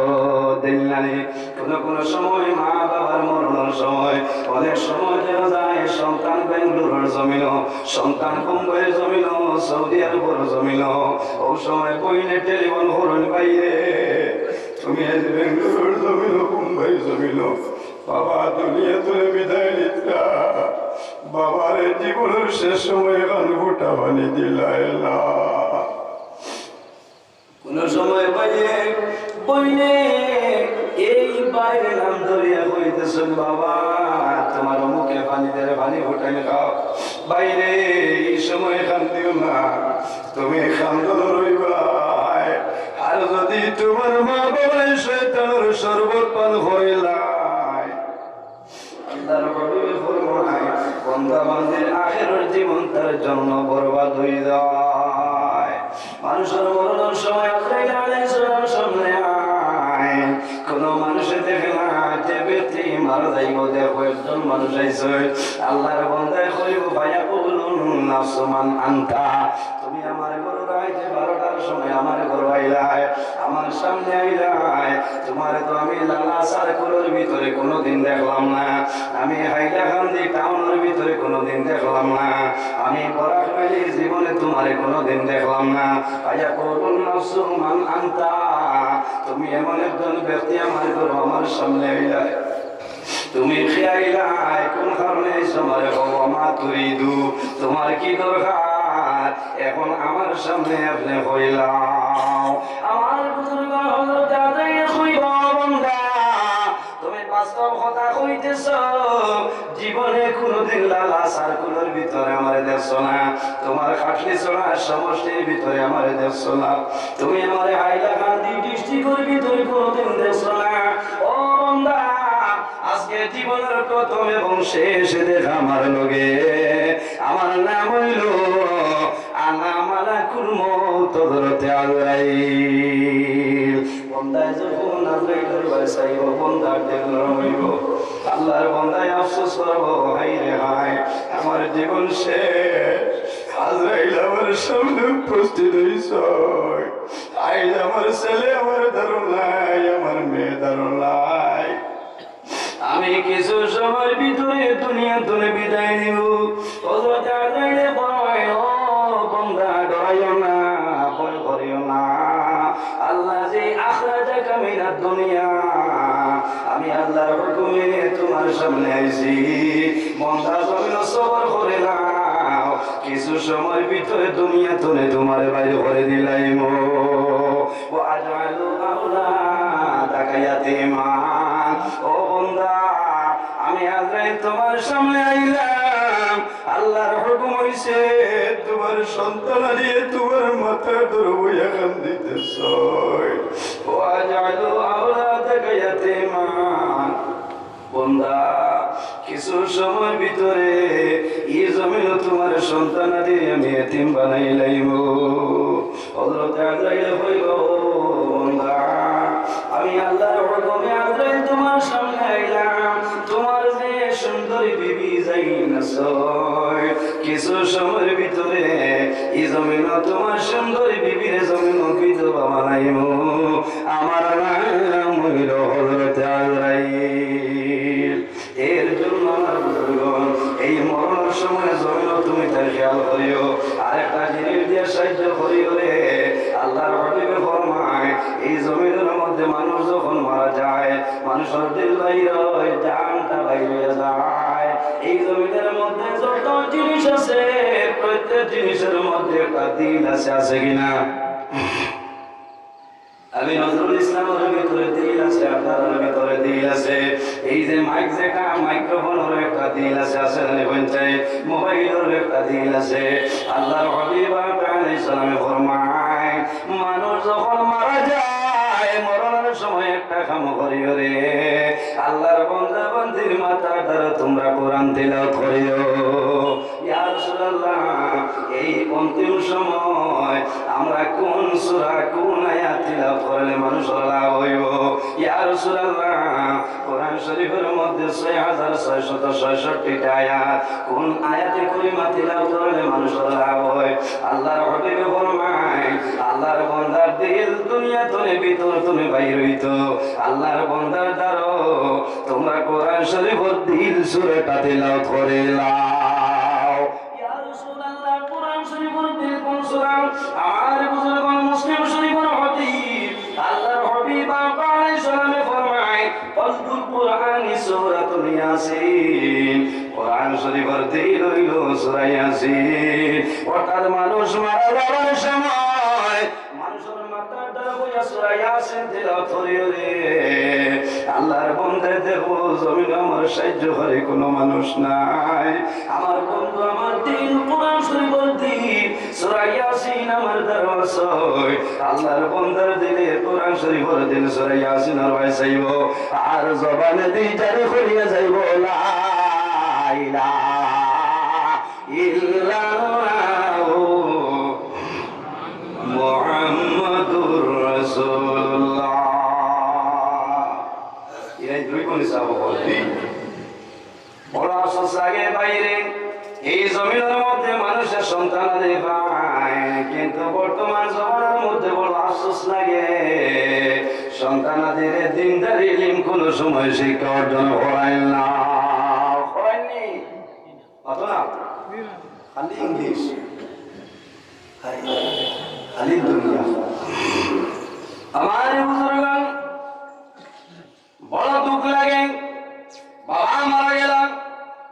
দিল নানি? কোনো কোনো সময় মা বাবার মরণের সময় অনেক সময় দেখা যায় সন্তান বেঙ্গালুরুর জমিনো, সন্তান বোম্বাইর জমিনো, সৌদি আরবর জমিনো, ও সময় বইনে টেলিফোন করইন, ভাইরে, তুমি আজ বেঙ্গালুরুর জমিনো, বোম্বাইর জমিনো, বাবা দুনিয়া তোরে বিদায় নিতা, বাবার জীবনের শেষ সময় কান ফুটা পানি দিলাইলা। কোন সময় ভাইয়ে, বইনে, এই ভাইর নাম ধরিয়া কইতেছইন, বাবা, তোমার মুখে পানি দের, পানি ফুটাই খাও। ভাইরে, এই সময় কান্দিও না, তুমি কান্দন রইবায়। আর যদি তোমার মা বাবায় শয়তানর শরবত পান করাইলায়, আল্লাহর হাবিবে ফরমায়, বন্দা বান্দির আখেরর জীবন তার জন্য বরবাদ অই যায়। মানুষর মরণর সময় আজরাইল আলাইহিস সালাম সামনে আয়, কোনো মানুষে দেখে না যে ব্যক্তি মারা যাইবো। দেখো, একজন মানুষ আইছে, আল্লাহর বন্দায় কইবো, "ফায়াকুলুন নাফসু মান আনতা।" তুমি আমার ঘরো রাইতে বারোটার সময় আমার ঘরো আইলায়, আমার সামনে আইলায়, তোমারে তো আমি লালা সার্কুলর ভিতরে কোনোদিন দেখলাম না, আমি হাইলাকান্দি টাউনর ভিতরে কোনোদিন দেখলাম না, আমি বরাক ভ্যালির জীবনে তোমারে কোনোদিন দেখলাম না। ফায়াকুলুন নাফসু মান আনতা, তুমি এমন একজন ব্যক্তি আমার ঘরো আমার সামনে আইলায়, তুমি কে আইলায়, কোন কারণে আইছো আমারে কও, ওয়া মা তুরিদু, তোমার কি দরকার? এখন আমার সামনে আপনে কইলাও। আমার বুজুর্গ হযরত আজরাইল কইবো, "বন্দা, তুমি বাস্তব কথা কইতেছো, জীবনে কোনোদিন লালা সার্কুলর ভিতরে আমারে দেখছো না, তোমার খাটলি ছড়া সমষ্টির ভিতরে আমারে দেখছো না, তুমি আমারে হাইলাকান্দি ডিস্ট্রিক্টর ভিতরে কোনোদিন দেখছো না। ও বন্দা, আজকে জীবনর প্রথম এবং শেষ দেখা আমার লগে। আমার নাম অইলো আনা মালাকুল মউত হযরতে আজরাইল।" বন্দায় যখন আজরাইলর বায় চাইবো, বন্দার দিল নরম অইবো। আল্লাহর বন্দায় আফসোস করবো, "হায় রে হায়, আমার জীবন শেষ।" আজরাইল আমার সামনে উপস্থিত অইছে। আইজ আমার ছেলে আমার ধরো নাই, আমার মেয়ে ধরো নাই। আমি কিছু সময়ের ভিতরে দুনিয়া তুনে বিদায় নিব। হযরত আজরাইলে ফরমায়, "ও বন্দা, ডরাইও না, ভয় করিও না। আল্লাযী আখরাজাকা মিনাদ দুনিয়া, আমি আল্লাহর হুকুমে তোমার সামনে আইছি। বন্দা, জমিন সবর করে নাও, কিছু সময়ের ভিতরে দুনিয়া তুনে তোমারে বাইর করে দিলাইমু।" ওয়া আজআলু আওলাদাকা ইয়াতীমান। ও বন্দা, আমি আজরাইল তোমার সামনে আইলাম, আল্লাহর হুকুম অইছে, তোমার সন্তান হারিয়ে তোমার মাথার উপর বইয়া কান্দিতেছয়। ওয়া আজআলু আওলাদাকা ইয়াতীমান। বন্দা, কিছু সময়ের ভিতরে ই জমিনও তোমার সন্তানাদি আমি এতিম বানাইলাইমু। হযরত আজরাইল কইবো, "ও বন্দা, আমি আল্লাহর হুকুমে আজরাইল তোমার সামনে আইলাম, তোমার যে সুন্দরী বিবি যাইন আছে, কিছু সময়ের ভিতরে ই জমিনও তোমার সুন্দরী বিবির জমিনও বিধবা বানাইমু।" আমার নাম অইলো হযরত আজরাইল। এর জন্য আমার বুজুর্গণ, এই মরণর সময় জমিনও তুমি তার খেয়াল করিও, আরেকটা জিনিস দিয়া সাহায্য করিও রে। আল্লাহর হাবিবে ফরমায়, এই জমিনর মধ্যে মানুষ যখন মারা যায়, মানুষর দিল বাইর অয়, জানটা বাইর অইয়া যায়। এই জমিনর মধ্যে যত জিনিস আছে, প্রত্যেক জিনিসর মধ্যে একটা দিল আছে, আছে কি না? আমি নজরুল ইসলামর ভিতরে দিল আছে, আপনার ভিতরে দিল আছে। এই যে মাইক, যেটা মাইক্রোফোনর একটা দিল আছে, আছে না নি? পঞ্চায়েত মোবাইলর একটা দিল আছে। আল্লাহর হাবিব আলাইহিস সালামে ফরমায়, মানুষ যখন মারা যায়, মরণর সময় একটা কাম করিও রে, আল্লাহর বন্দা বান্দির মাথার দ্বারা তোমরা কোরআন তিলাওয়াত করিও। ইয়া রাসূলুল্লাহ, এই অন্তিম সময় আমরা কোন সূরা, কোন আয়াত তিলাওয়াত করলে মানুষর লাভ অইবো? ইয়া রাসূলুল্লাহ, কোরআন শরীফর মধ্যে ছয় হাজার ছয়শত ছয়ষট্টিটা আয়াত, কোন আয়াতে করিমা তিলাওয়াত করলে মানুষর লাভ অয়? আল্লাহর হাবিবে ফরমায়, আল্লাহর বন্দার দিল দুনিয়া তুনে ভিতর তুনে বাইর অইতো, আল্লাহর বন্দার দ্বারো তোমরা কোরআন শরীফর দিল সূরাটা তিলাওয়াত করিলাও। ইয়া রাসূলুল্লাহ, কোরআন শরীফর দিল কোন সূরা? আমার বুজুর্গণ, মুসলিম শরীফর হাদিস। আল্লাহর হাবিব আলাইহিস সালামে ফরমায়, "কলবুল কুরআনি সূরাতুল ইয়াসিন।" কোরআন শরীফর দিল অইলো সূরা ইয়াসিন। অর্থাৎ মানুষ মারা যাওয়ার সময় মানুষর মাথার দ্বারা বইয়া সূরা ইয়াসিন তিলাওয়াত করিও রে। আল্লাহর বন্দায় দেখবো, জমিনো আমার সাহায্য করে কোনো মানুষ নাই। আমার বন্ধু আমার দিন কোরআন শরীফর দিন, সূরা ইয়াসিন আমার দ্বারা আছে। আল্লাহর বন্দার দিলে কোরআন শরীফর দিল, সূরা ইয়াসিন আর ভাই চাইব। আর জবানে দি জারি করিয়া যাইব, লা ইলাহা ইল্লাল্লাহু মুহাম্মাদুর রাসূলুল্লাহ। এরাই দুই কোন হিসাব হল। বড় আফসোস লাগে ভাইরে, এই জমিনের মধ্যে মানুষের সন্তানাদি পায়, কিন্তু বর্তমান জমানার মধ্যে বড় আফসোস লাগে, সন্তানাদিরে দিনদারি ইলিম কোনো সময় শিক্ষা অর্জন করায় না, করায়নি। অত না? খালি ইংলিশ, খালি, খালি দুনিয়া। আমার বুজুর্গান, বড় দুঃখ লাগে। বাবা মারা গেল,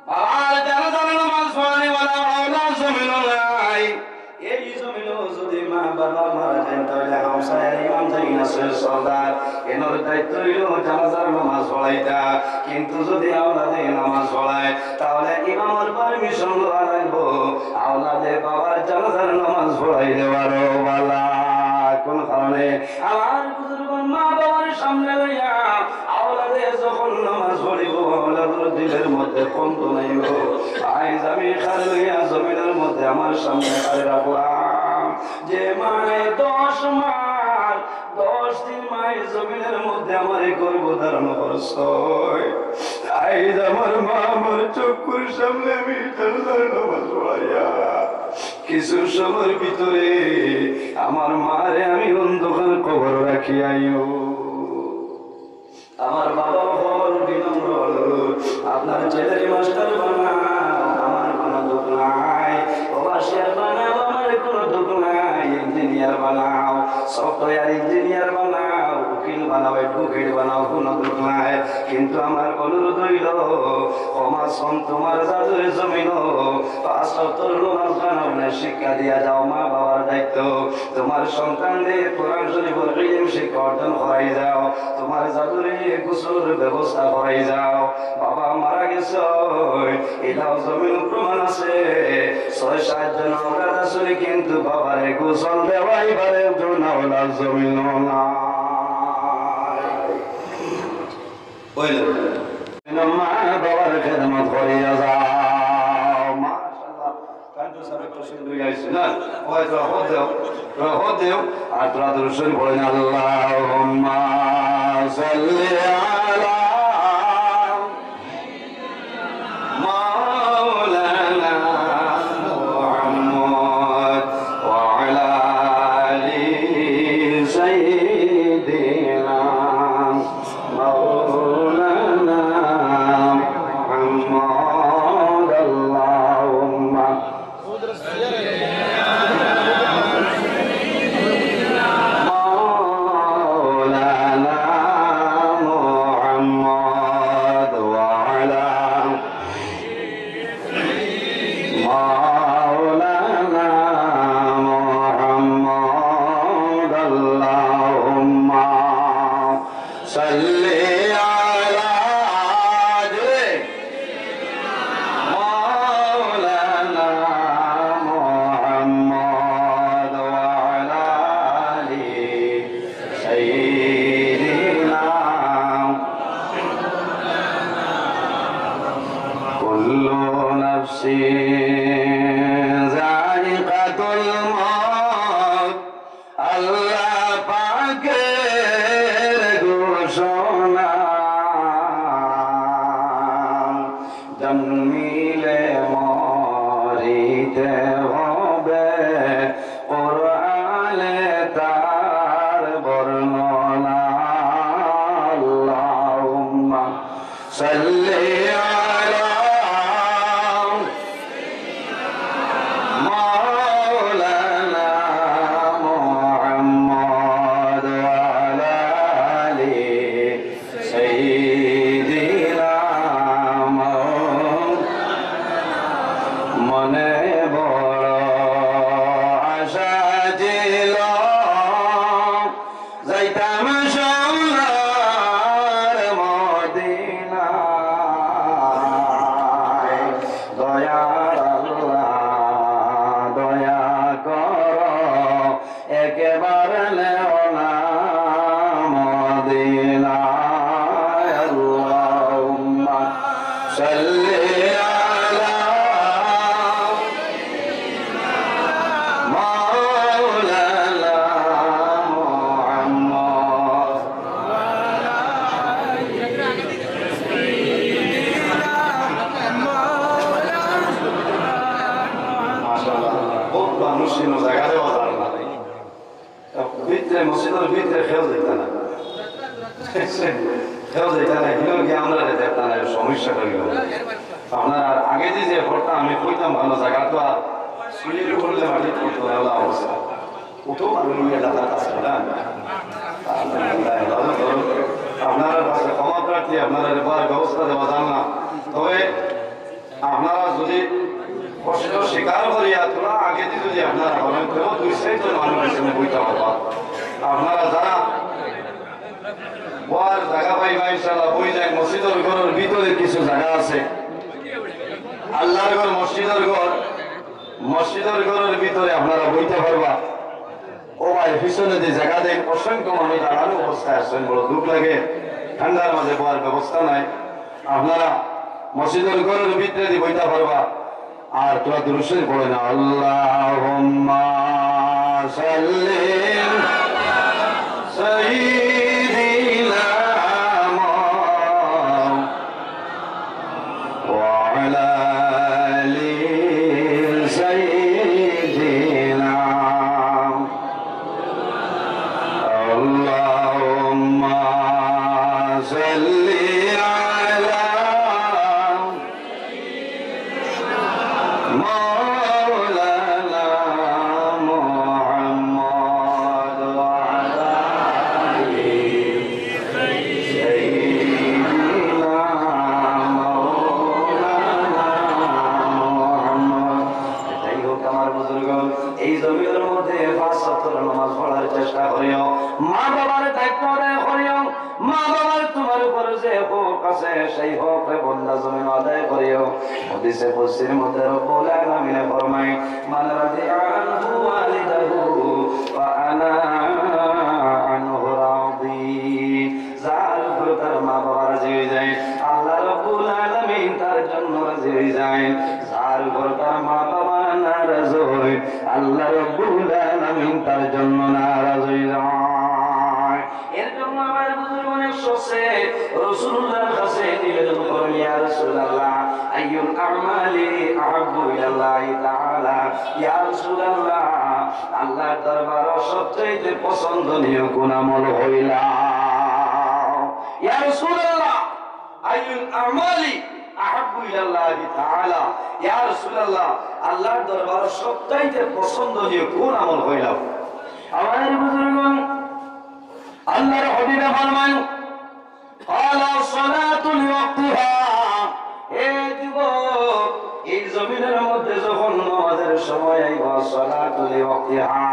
বাবার জানাজার নামাজ পড়ানি ওয়ালা আওলাদ জমিনো নাই। এই জমিনো যদি মা বাবা মারা যাইন, তাহলে হামসায়ার ইমাম যাইন আছে সর্দার, এনর দায়িত্ব হইল জানাজার নামাজ পড়াইতা। কিন্তু যদি আওলাদে নামাজ পড়ায়, তাহলে ইমামর পারমিশন লওয়া লাগবো। আওলাদে বাবার জানাজার নামাজ পড়াই দেওয়ারও বালা। কোন কারণে? আমার বুজুর্গ মা বাবার সামনে লইয়া আওলাদে যখন নামাজ পড়িব, আওলাদর দিলের মধ্যে কম তো নাই গো। আইজ আমি খার লইয়া জমিনের মধ্যে আমার সামনে খারে রাখলাম, যে মায় দশ মাস, দশ দিন মায় জমিনের মধ্যে আমার এই গর্ভ ধারণ করছয়। আইজ আমার মা আমার চক্ষুর সামনে আমি জানাজার নামাজ পড়াইয়া কিছু সময়ের ভিতরে আমার মারে আমি অন্ধকার কবর রাখিয়া আইও। আমার বাবা হল বিনম্র অনুরোধ, আপনার ছেলের মাস্টার বানাও, আমার কোনো দুঃখ নাই। ওভারসিয়ার বানাও, আমার কোনো দুঃখ নাই। ইঞ্জিনিয়ার বানাও, সফটওয়্যার ইঞ্জিনিয়ার বানাও, উকিল বানাও, অ্যাডভোকেট বানাও, কোনো দুঃখ নাই। কিন্তু আমার অনুরোধ হইল, ক্ষমা সম তোমার জাদুর জমিনো পাঁচ ওয়াক্তর নামাজ বানাও না, শিক্ষা দিয়া যাও, মা বাবার দায়িত্ব। তোমার সন্তানদের কোরআন শরীফের ইলম শিক্ষা অর্জন করাই যাও, তোমার জাদুরে গোসলর ব্যবস্থা করাই যাও। বাবা মারা গেছে, এটাও জমিন প্রমাণ আছে। ছয় সাত জন আওলাদ আছে, কিন্তু বাবারে গোসল দেওয়াই পারে না, ওলা জমিন না। মা বাবার খেদমত করিয়া যাও। মাশাআল্লাহ। কান্টু সাহেব একটু সুন্দর গাইছে না? ওই তোরা হদ দেও, তোরা হদ দেও। আর তোরা দুরূদ শরীফ পড়েন, আল্লাহুম্মা সাল্লি আলা মাওলানা মুহাম্মদ ওয়া আলা আলি সাইয়্যিদিনা مولانا محمد اللهم مولانا محمد وعلى مولانا محمد اللهم صل على مولانا محمد وعلى آل سيدنا كل نفس ذائقة الموت। আল্লাহ পাকের ঘোষণা, জন্মিলে মরিতে হবে, কোরআনে তার বর্ণনা। আল্লাহুম্মা صل على مولانا محمد وعلى آل سيدنا محمد। মনে বড় আশা ছিল যাইতে সোনার মদিনায় দয়ার আল্লাহ, দয়া করো, একবার নেও না মদিনায়। আল্লাহুম্মা সাল্লি আলা মাওলানা মুহাম্মদ। মাশাআল্লাহ, বহুত মানুষ ইনো জাগা দেওয়া যার না। ভিতরে, মসজিদর ভিতরে কেউ যাইতা না। কেউ যাইতা না, কেউ কি আমরারে দেখতা না, সমস্যা অইলো। আপনারা আগে যে যে করতা, আমি কইতাম ভালা জাগা তো আর সিঁড়ি করলে মাটি পড়তো না, অলা অবস্থা। অত মানুষ এলাকাত আছে না। আপনারার কাছে ক্ষমা প্রার্থী, আপনারারে বার ব্যবস্থা দেওয়া যার না। তবে আপনারা যদি কষ্ট স্বীকার করিয়া থুড়া আগেদি যদি আপনারা বলেন, তেও দুই সাইডর মানুষ পিছনে বইতা পারবা। আপনারা যারা বওয়ার জাগা পাইবা, ইনশাআল্লাহ বই যাইন। মসজিদর ঘরর ভিতরে কিছু জাগা আছে, আল্লাহর ঘর, মসজিদর ঘর, মসজিদর ঘরর ভিতরে আপনারা বইতা পারবা। ও ভাই, পিছনেদি জাগা দেইন, অসংখ্য মানুষ দাঁড়ানো অবস্থায় আছইন, বড় দুঃখ লাগে, ঠান্ডার মাঝে বওয়ার ব্যবস্থা নাই। আপনারা মসজিদর ঘরর ভিতরেদি বইতা পারবা। আর থুড়া দুরূদ শরীফ পড়ইন না, আল্লাহুম্মা সাল্লি সাইয়্যিদিনা মুহাম্মদ وعلى آل سيدنا. اللهم صل على مولانا محمد وعلى آل سيدنا مولانا محمد. যাই হোক, আমার বুজুর্গ, এই জমিনর মধ্যে পাঁচ ওয়াক্তর নামাজ পড়ার চেষ্টা করিও, মা বাবার দায়িত্ব আদায় করিও। মা বাবার তোমার উপর যে হক আছে, সেই হক রে বন্দা জমিন আদায় করিও। হাদিসে কুদসির মধ্যে রব্বুল আলামিনে ফরমায়, من رضي عنه والده فأنا عنه راضي. যার উপর তার মা বাবা রাজি অই যায়, আল্লাহ রব্বুল আলামিন তার জন্য রাজি অই যায়। যার উপর তার মা বাবা নারাজ অয়, আল্লাহ রব্বুল আলামিন তার জন্য নারাজ অই যায়। এর জন্য আমার বুজুর্গ অনেক শখে রাসূলুল্লাহর কাছে নিবেদন করেন, ইয়া রাসূলুল্লাহ, আইয়ুল আমালি আহাব্বু ইলাল্লাহি তাআলা? ইয়া রাসূলুল্লাহ, আল্লাহর দরবারো সবচাইতে পছন্দনীয় কোন আমল অইলা? ইয়া রাসূলুল্লাহ, আইয়ুল আমালি আহাব্বু ইলাল্লাহি তাআলা? ইয়া রাসূলুল্লাহ, আল্লাহর দরবারো সবচাইতে পছন্দনীয় কোন আমল অইলা? আমার বুজুর্গ, আল্লাহর হাবিবে ফরমান, ক্বালা আসসালাতু লিওয়াক্তিহা। হে যুবক, এই জমিনর মধ্যে যখন নামাজের সময় আইব, আসসালাতু লিওয়াক্তিহা,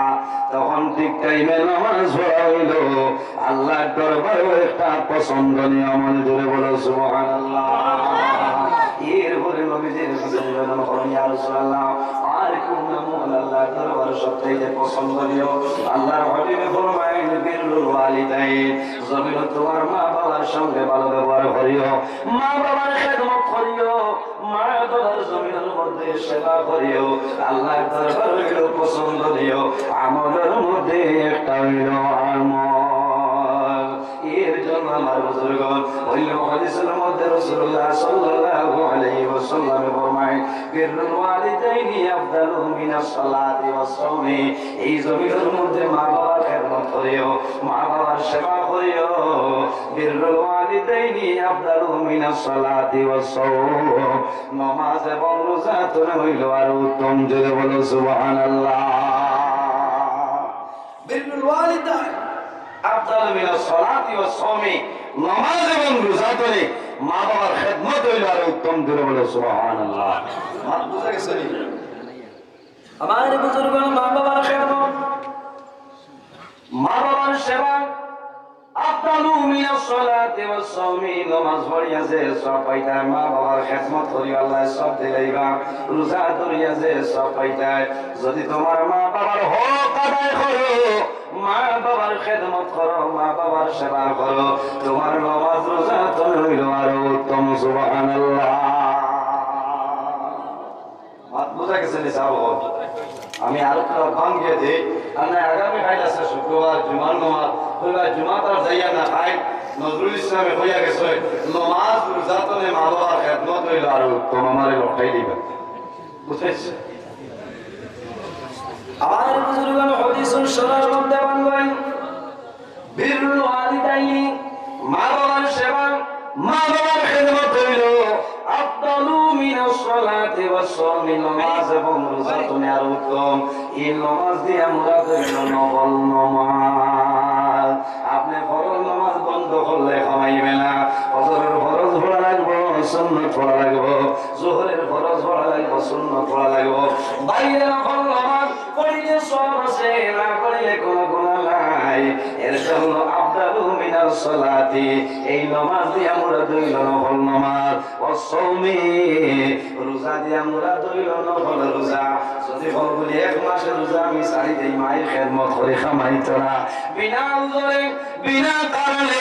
তখন ঠিক টাইমে নামাজ পড়া অইলো আল্লাহর দরবারো একটা পছন্দনীয় আমল। জোরে বলো সুবহানাল্লাহ। এরপরে নবীজির কাছে নিবেদন করেন, ইয়া রাসূলুল্লাহ, আর কোন আমল আল্লাহর দরবারো সবচাইতে পছন্দনীয়? আল্লাহর হাবিবে ফরমাইন, বিররুল ওয়ালিদাইন। জমিনো তোমার মা বাবার সঙ্গে ভালো ব্যবহার করিও, মা বাবার খেদমত করিও, মা বাবার জমিনর মধ্যে সেবা করিও। আল্লাহর দরবার অইলো পছন্দনীয় আমলর মধ্যে একটা অইলো আমল। এর জন্য আমার বুজুর্গ, অন্য হাদিসর মধ্যে রাসূলুল্লাহ সাল্লাল্লাহু আলাইহি ওয়াসাল্লামে ফরমায়, বিররুল ওয়ালিদাইনি আফদালু মিনাস সালাতি ওয়াস সাওমি। এই জমিনর মধ্যে মা বাবার খেদমত করিও, মা বাবার সেবা করিও। বিররুল ওয়ালিদাইনি আফদালু মিনাস সালাতি ওয়াস সাওম। নামাজ এবং রোজা তনে অইলো আরো উত্তম। জোরে বলো সুবহানাল্লাহ। বিররুল ওয়ালিদাইন আফদালু মিনাস সালাতি ওয়াস সাওমি। নামাজ এবং রোজা তনে মা বাবার খেদমত অইলো আরো উত্তম। জোরে বলো সুবহানাল্লাহ। মাত বুঝা গেছে নি? আমার বুজুর্গ, মা বাবার খেদমত, মা বাবার সেবা, মিনাস সালাতি ওয়াস সাওমি, নামাজ পড়িয়া যে সওয়াব পাইতায়, মা বাবার খেদমত করিয়া আল্লায় সওয়াব দিলাইবা। রোজা ধরিয়া যে সওয়াব পাইতায়, যদি তুমার মা বাবার হক আদায় করো, মা বাবার খেদমত করো, মা বাবার সেবা করো, তুমার নামাজ রোজা তো অইলো আরো উত্তম। সুবহানাল্লাহ। মাত বুঝা গেছে নি সাব? আমি আরো তো ভাঙ্গিয়ে দেই। আর না, আগামী কাইল আছে শুক্রবার, জুমার নামাজ। কইবা, "জুমা তো আর যাইয়া না খাই।" নজরুল ইসলামে কইয়া গেছে, "নামাজ রোজা তো নে, মা বাবার খেদমত অইলো আরো উত্তম।" আমারে লটাই দিবা। বুঝাইছে? আমার বুজুর্গান হাদিসুল শরার মধ্যে বান্ধবেন, বিরুল ওয়ালিদাইনি, মা বাবার সেবা, মা বাবার খেদমত অইলো আফদালু মিনাস সালাতি ওয়াস সাওমি, নামাজ এবং রোজা তো নে আরো উত্তম। এই নামাজ দিয়া মুরাদ অইলো নফল নামাজ। আপনে ফরজ নামাজ বন্ধ করলে কামাইবে না। ফজরের ফরজ পড়া লাগবো, সুন্নত পড়া লাগবো, জোহরের ফরজ পড়া লাগবো, সুন্নত পড়া লাগবো। বাইরে নফল নামাজ পড়িলে সওয়াব আছে, না পড়িলে কোনো গুনাহ নাই। এর জন্য আফদালু মিনাস সালাতি, এই নামাজ দিয়া মুরাদ অইলো নফল নামাজ। ওয়াস সাওমি, রোজা দিয়া মুরাদ অইলো নফল রোজা। যদি কও বুলে এক মাসের রোজা আমি ছাড়ি দেই, মায়ের খেদমত করি, কামাইতো না, বিনা উজরে, বিনা কারণে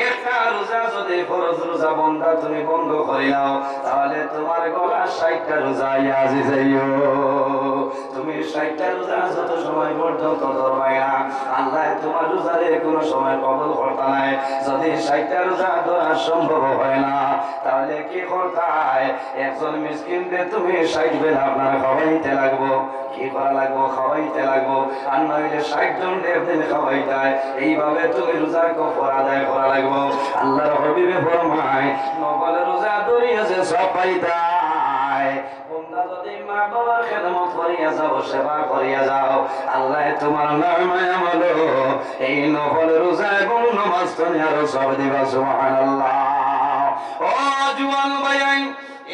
একটা রোজা যদি ফরজ রোজা বন্দা তুমি বন্ধ করিলাও, তাহলে তুমার গলা ষাইটটা রোজা আইয়া আজি যাইও। তুমি ষাইটটা রোজা যত সময় পর্যন্ত ধরবায় না, আল্লায় তুমার রোজারে কোনো সময় কবুল করতা নায়। যদি ষাইটটা রোজা ধরা সম্ভব হয় না, তাহলে কি করতায়? একজন মিসকিনরে তুমি ষাইট বেলা আপনার খাওয়াইতে লাগবো। কি করা লাগবো? খাওয়াইতে লাগবো। আর না অইলে ষাইট জনরে একদিন খাওয়াইতায়। এইভাবে তুমি রোজার কফর আদায় করা লাগবো। আল্লাহর হাবিবে ফরমায়, নফল রোজা ধরিয়া যে সওয়াব পাইতায়, বন্দা যদি মা বাবার খেদমত করিয়া যাও, সেবা করিয়া যাও, আল্লায় তুমার নামায় আমলো এই নফল রোজা এবং নামাজ তো নে আরো সওয়াব দিবা। সুবহানাল্লাহ। ও জুয়ান ভাইয়াইন,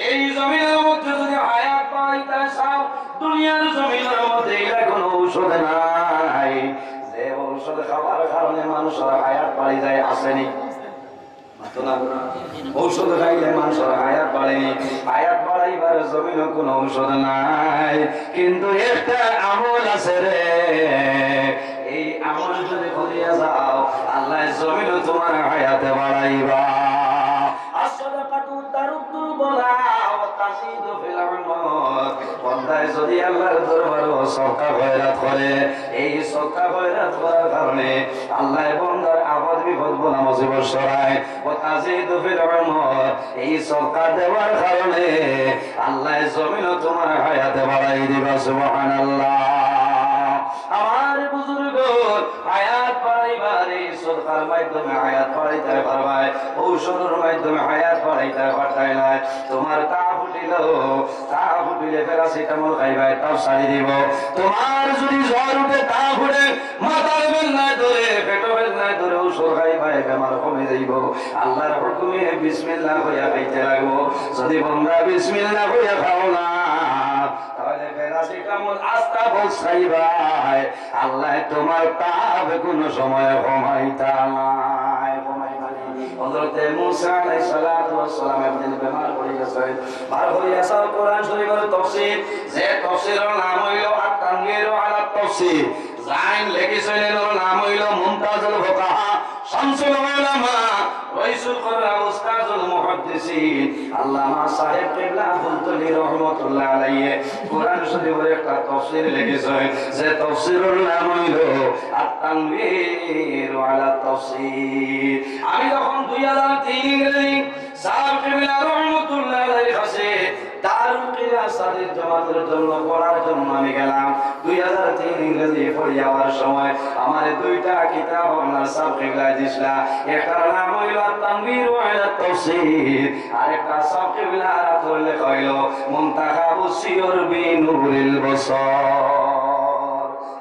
এই জমিনের মধ্যে যদি হায়াত বাড়াইতে চাও, দুনিয়ার জমিনের মধ্যে এটা কোনো ঔষধ নাই। যে ঔষধ খাওয়ার কারণে মানুষের হায়াত বাড়ি যায়, আছে নি? মাতো না। ঔষধ খাইলে মানুষের হায়াত বাড়ে নি। হায়াত বাড়াইবার জমিনও কোনো ঔষধ নাই। কিন্তু একটা আমল আছে রে, এই আমল যদি করিয়া যাও, আল্লায় জমিনও তুমার হায়াতে বাড়াইবা। আস-সাদাকাতু তারুদ্দুল বালা ওয়া তাজিদু ফিল উমর। বন্দায় যদি আল্লাহর দরবারো সদকা খয়রাত করে, এই সদকা খয়রাত করার কারণে আল্লায় বন্দার আপদ বিপদ বালা মুসিবত সরায়। ওয়া তাজিদু ফিল উমর, এই সদকা দেওয়ার কারণে আল্লায় জমিনও তুমার হায়াতে বাড়াই দিবা। সুবহানাল্লাহ। আমার বুজুর্গ, হায়াত বাড়াইবার এই সদকার মাধ্যমে হায়াত বাড়াইতে পারবায়, ঔষধর মাধ্যমে হায়াত বাড়াইতে পারতায় নায়। তুমার তাপ উঠিল, তাপ উঠিলে প্যারাসিটামল খাইবায়, তাপ ছাড়ি দিব। তুমার যদি জ্বর উঠে, তাপ উঠে, মাথার বেদনায় ধরে, পেটো বেদনায় ধরে, ঔষধ খাইবায়, বেমার কমি যাইব। আল্লাহর হুকুমে বিসমিল্লাহ কইয়া খাইতে লাগবো। যদি বন্দা বিসমিল্লাহ কইয়া খাও না, তাহলে প্যারাসিটামল আস্তা বক্স খাইবায়, আল্লায় তুমার তাপ কোনো সময় কমাইতা নায়, কমাইবা নি। হযরতে মুসা আলাইহিস সালাতু ওয়াস সালাম একদিন বেমার পড়ি গেছইন, বার করিয়া চাও কোরআন শরীফর তাফসীর, যে তাফসীরর নাম অইলো আত-তানবীর আলা তাফসীর। যাইন লেখিছইন, এর নাম অইলো মুমতাজুল ফুকাহা, শামসুল উলামা, রাইসুল কুররা, উস্তাজুল মুহাদ্দিসিন, আল্লামা সাহেব কিবলা ফুলতলি রহমতুল্লাহ আলাইহি কোরআন শরীফর একটা তাফসীর লেখিছইন, যে তাফসীরর নাম অইলো আত-তানবীর আলা তাফসীর। আমি যখন দুই হাজার তিন ইংরেজি সাহেব কিবলা রহমতুল্লাহ আলাইহির কাছে দারুল কিরাত সাদির জমাতের জন্য পড়ার জন্য আমি গেলাম। দুই হাজার তিন ইংরেজি পড়ি আওয়ার সময় আমারে দুইটা কিতাব আপনার সাহেব কিবলায় দিছলা। একটার নাম অইলো আত-তানবীর আলা তাফসীর, আর একটা সাহেব কিবলার আতর লেখা অইলো মুনতাখাবুস সিয়র বিনুরিল বসর।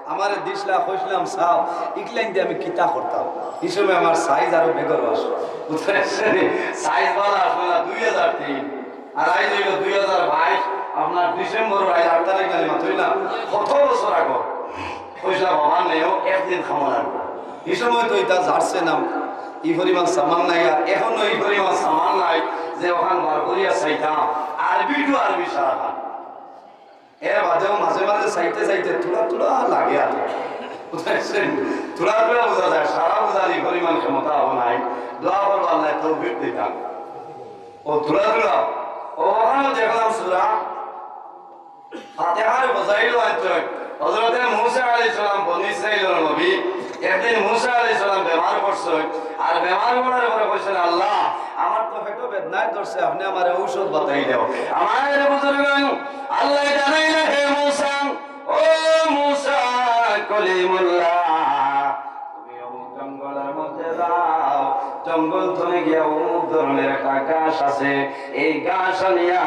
আমারে দিছলা, কইছলাম, "সাব, ইকলাইন দি আমি কিতা করতাম?" ই সময় আমার সাইজ আরো বেগর আসলো। বুঝতে পারছেন? সাইজ বালা আসলো না, দুই হাজার তিন। আর আইজ অইলো দুই হাজার বাইশ, আপনার ডিসেম্বরর আইজ আট তারিখ নানি মাত্রই না? কত বছর আগে? কইছলা, "বাবা, নেও, একদিন খামো লাগবো।" ই সময় তো ইতা জার্সি নাম। ই পরিমাণ সামান নাই, আর এখনো ই পরিমাণ সামান নাই যে অখান বার করিয়া চাইতাম। আরবি to আরবি সারাখান। এর বাদেও মাঝে মাঝে চাইতে চাইতে থুড়া থুড়া লাগে আর। বুঝছেন? থুড়া থুড়া বুঝা যায়, সারা বুঝার ই পরিমাণ ক্ষমতা অউ নাই। দোয়া করবা আল্লায় তৌফিক দিতা। অউ থুড়া থুড়া, অউ অখানো দেখলাম সূরা ফাতিহার ফজাইল আনছইন। হযরতে মুসা আলাইহিস সালাম বনি ইসরাইলর নবী। একদিন মুসা আলাইহিস সালাম বেমার পড়ছইন, আর বেমার পড়ার পরে কইছইন, "আল্লাহ, আমার তো পেটো বেদনায় ধরছে, আপনে আমারে ঔষধ বাতাই দেও।" আমার বুজুর্গান, আল্লায় জানাইলা, "হে মুসা, ও মুসা কলিমুল্লাহ, তুমি অমুক জঙ্গলর মধ্যে যাও, জঙ্গল থনে গিয়া অমুক ধরনের একটা ঘাস আছে, এই ঘাস আনিয়া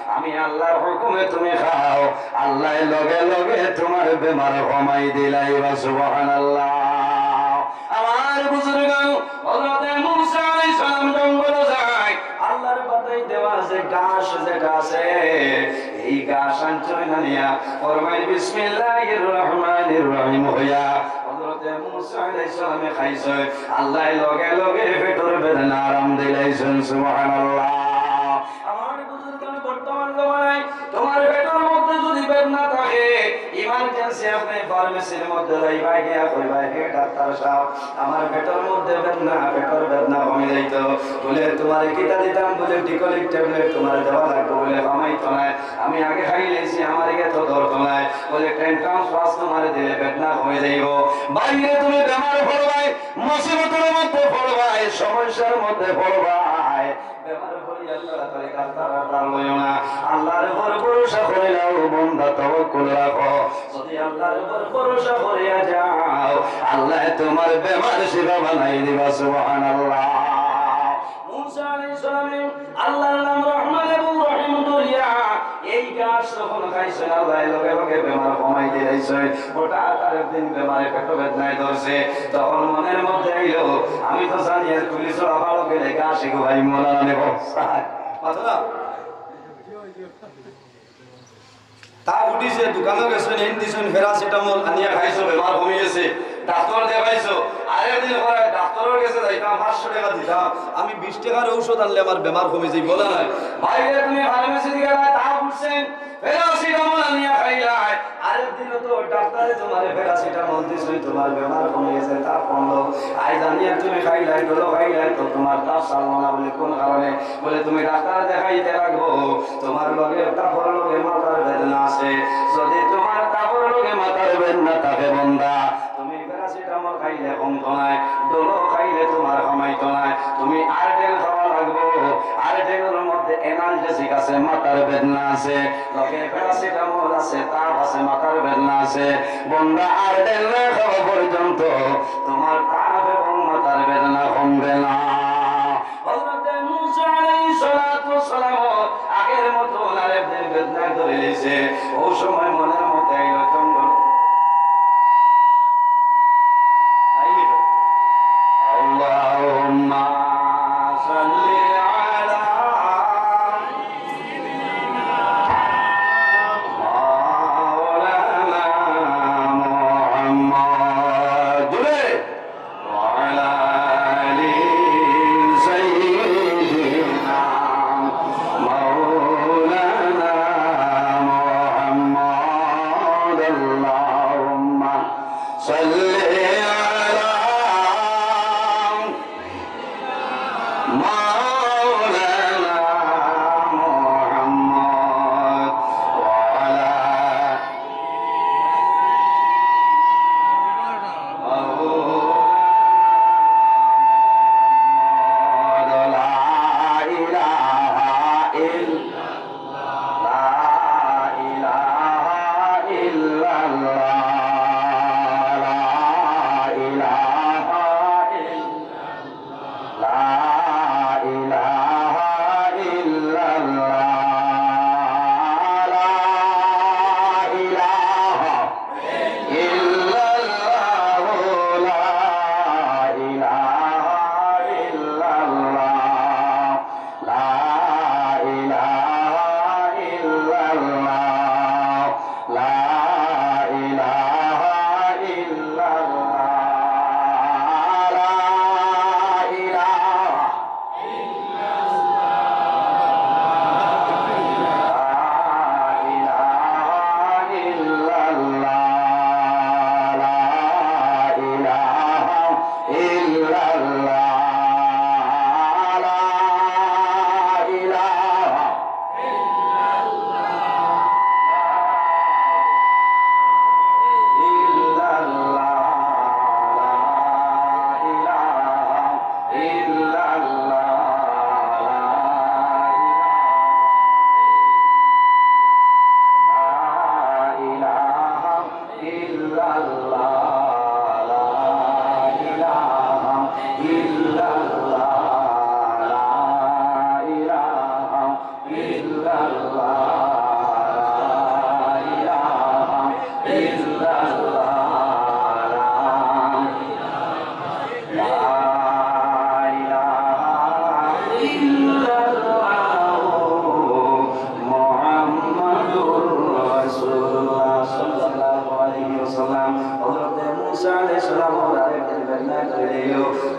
আমি আল্লাহর হুকুমে তুমি খাও, আল্লায় লগে লগে তুমার বেমার কমাই দিলাইবা।" সুবহানাল্লাহ। আমার বুজুর্গান, হযরতে মুসা আলাইহিস সালাম জঙ্গলো যায়, আল্লাহর বাতাই দেওয়া যে ঘাস যেটা আছে, এই ঘাস আনছইন আনিয়া ফরমাইন, "বিসমিল্লাহির রহমানির রহিম" কইয়া হযরতে মুসা আলাইহিস সালামে খাইছইন, আল্লায় লগে লগে পেটর বেদনা আরাম দিলাইছইন। সুবহানাল্লাহ। আমার বুজুর্গান, বর্তমান জমানায় তুমার পেটর মধ্যে যদি বেদনা থাকে, ইমার্জেন্সি আপনে ফার্মেসির মধ্যে যাইবা, গিয়া কইবা, "হে ডাক্তার সাব, আমার পেটর মধ্যে বেদনা, পেটর বেদনা কমি যাইতো।" বলে, "তুমারে কিতা দিতাম?" বলে, "ডিকলিক ট্যাবলেট তুমারে দেওয়া লাগবো।" বলে, "কমাইতো নায়, আমি আগে খাইলাইছি, আমার ইগে তো ধরতো নায়।" বলে, "টেন টাউন্স প্লাস তুমারে দিলে বেদনা কমি যাইবো।" বাইরে তুমি বেমার পড়বায়, মুসিবতর মধ্যে পড়বায়, সমস্যার মধ্যে পড়বায়। বেমার পড়িয়া তাড়াতাড়ি ডাক্তার আর ডাক লইও না। আল্লাহর উপর ভরসা করিলাও, বন্দা, তাওয়াক্কুল রাখো। যদি আল্লাহর উপর ভরসা করিয়া যাও, আল্লায় তুমার বেমার শিফা বানাই দিবা। সুবহানাল্লাহ। মুসা আলাইহিস সালামে আল্লাহর নাম রহমান এবং রহিম ধরিয়া এই ঘাস যখন খাইছইন, আল্লায় লগে লগে বেমার কমাই দিলাইছইন। হঠাৎ আরেকদিন বেমারে পেটো বেদনায় ধরছে, তখন মনের মধ্যে আইলো, "আমি তো জানি আর পুলিশর আবারও গেলে ঘাস এগু ভাই মৌলানা নেব।" মাতো না? তা উঠিছে, দোকানো গেছইন, এন দিছইন প্যারাসিটামল আনিয়া খাইছো, বেমার কমি গেছে, ডাক্তার দেখাইছো। আরেকদিন কয়, "ডাক্তারর গেছে যাইতাম, পাঁচশো টেকা দিতাম, আমি বিশ টেকার ঔষধ আনলে আমার বেমার কমি যাইবো।" বলে নাই, "ভাইরে, তুমি ফার্মেসিত গেলায়, তা উঠছে, প্যারাসিটামল আনিয়া খাইলায়।" আরেকদিনও তো ডাক্তারে তুমারে প্যারাসিটামল দিছইন, তুমার বেমার কমি গেছে, তা কমলো। আইজ আনিয়া তুমি খাইলায়, ডলো খাইলায়, তো তুমার তা সারলো না। বলে, "কোন কারণে?" বলে, "তুমি ডাক্তার দেখাইতে লাগবো, তুমার লগে, তাপর লগে মাথার বেদনা আছে। যদি তুমার তাপর লগে মাথার বেদনা থাকে, বন্দা, তুমি প্যারাসিটামল খাইলে কমতো নায়, ডলো খাইলে তুমার কমাইতো নায়, তুমি আরডেন খাওয়া লাগবো। আরডেনর মধ্যে অ্যানালজেসিক আছে, মাথার বেদনা আছে, লগে প্যারাসিটামল আছে, তাপ আছে, মাথার বেদনা আছে। বন্দা, আরডেন না খাওয়া পর্যন্ত তুমার তাপ এবং মাথার বেদনা কমবে না।" হযরতে মুসা আলাইহিস সালাতু ওয়াস সালাম আগের মতো আরেকদিন বেদনায় ধরি লইছে। অউ সময় মনের মধ্যে আইলো, জঙ্গল। اللهم صل على مولانا محمد। وعلى آل سيدنا مولانا محمد. اللهم صل على مولانا محمد وعلى مولانا محمد. لا إله إلا، لا إله إلا الله، لا إله إلا الله، لا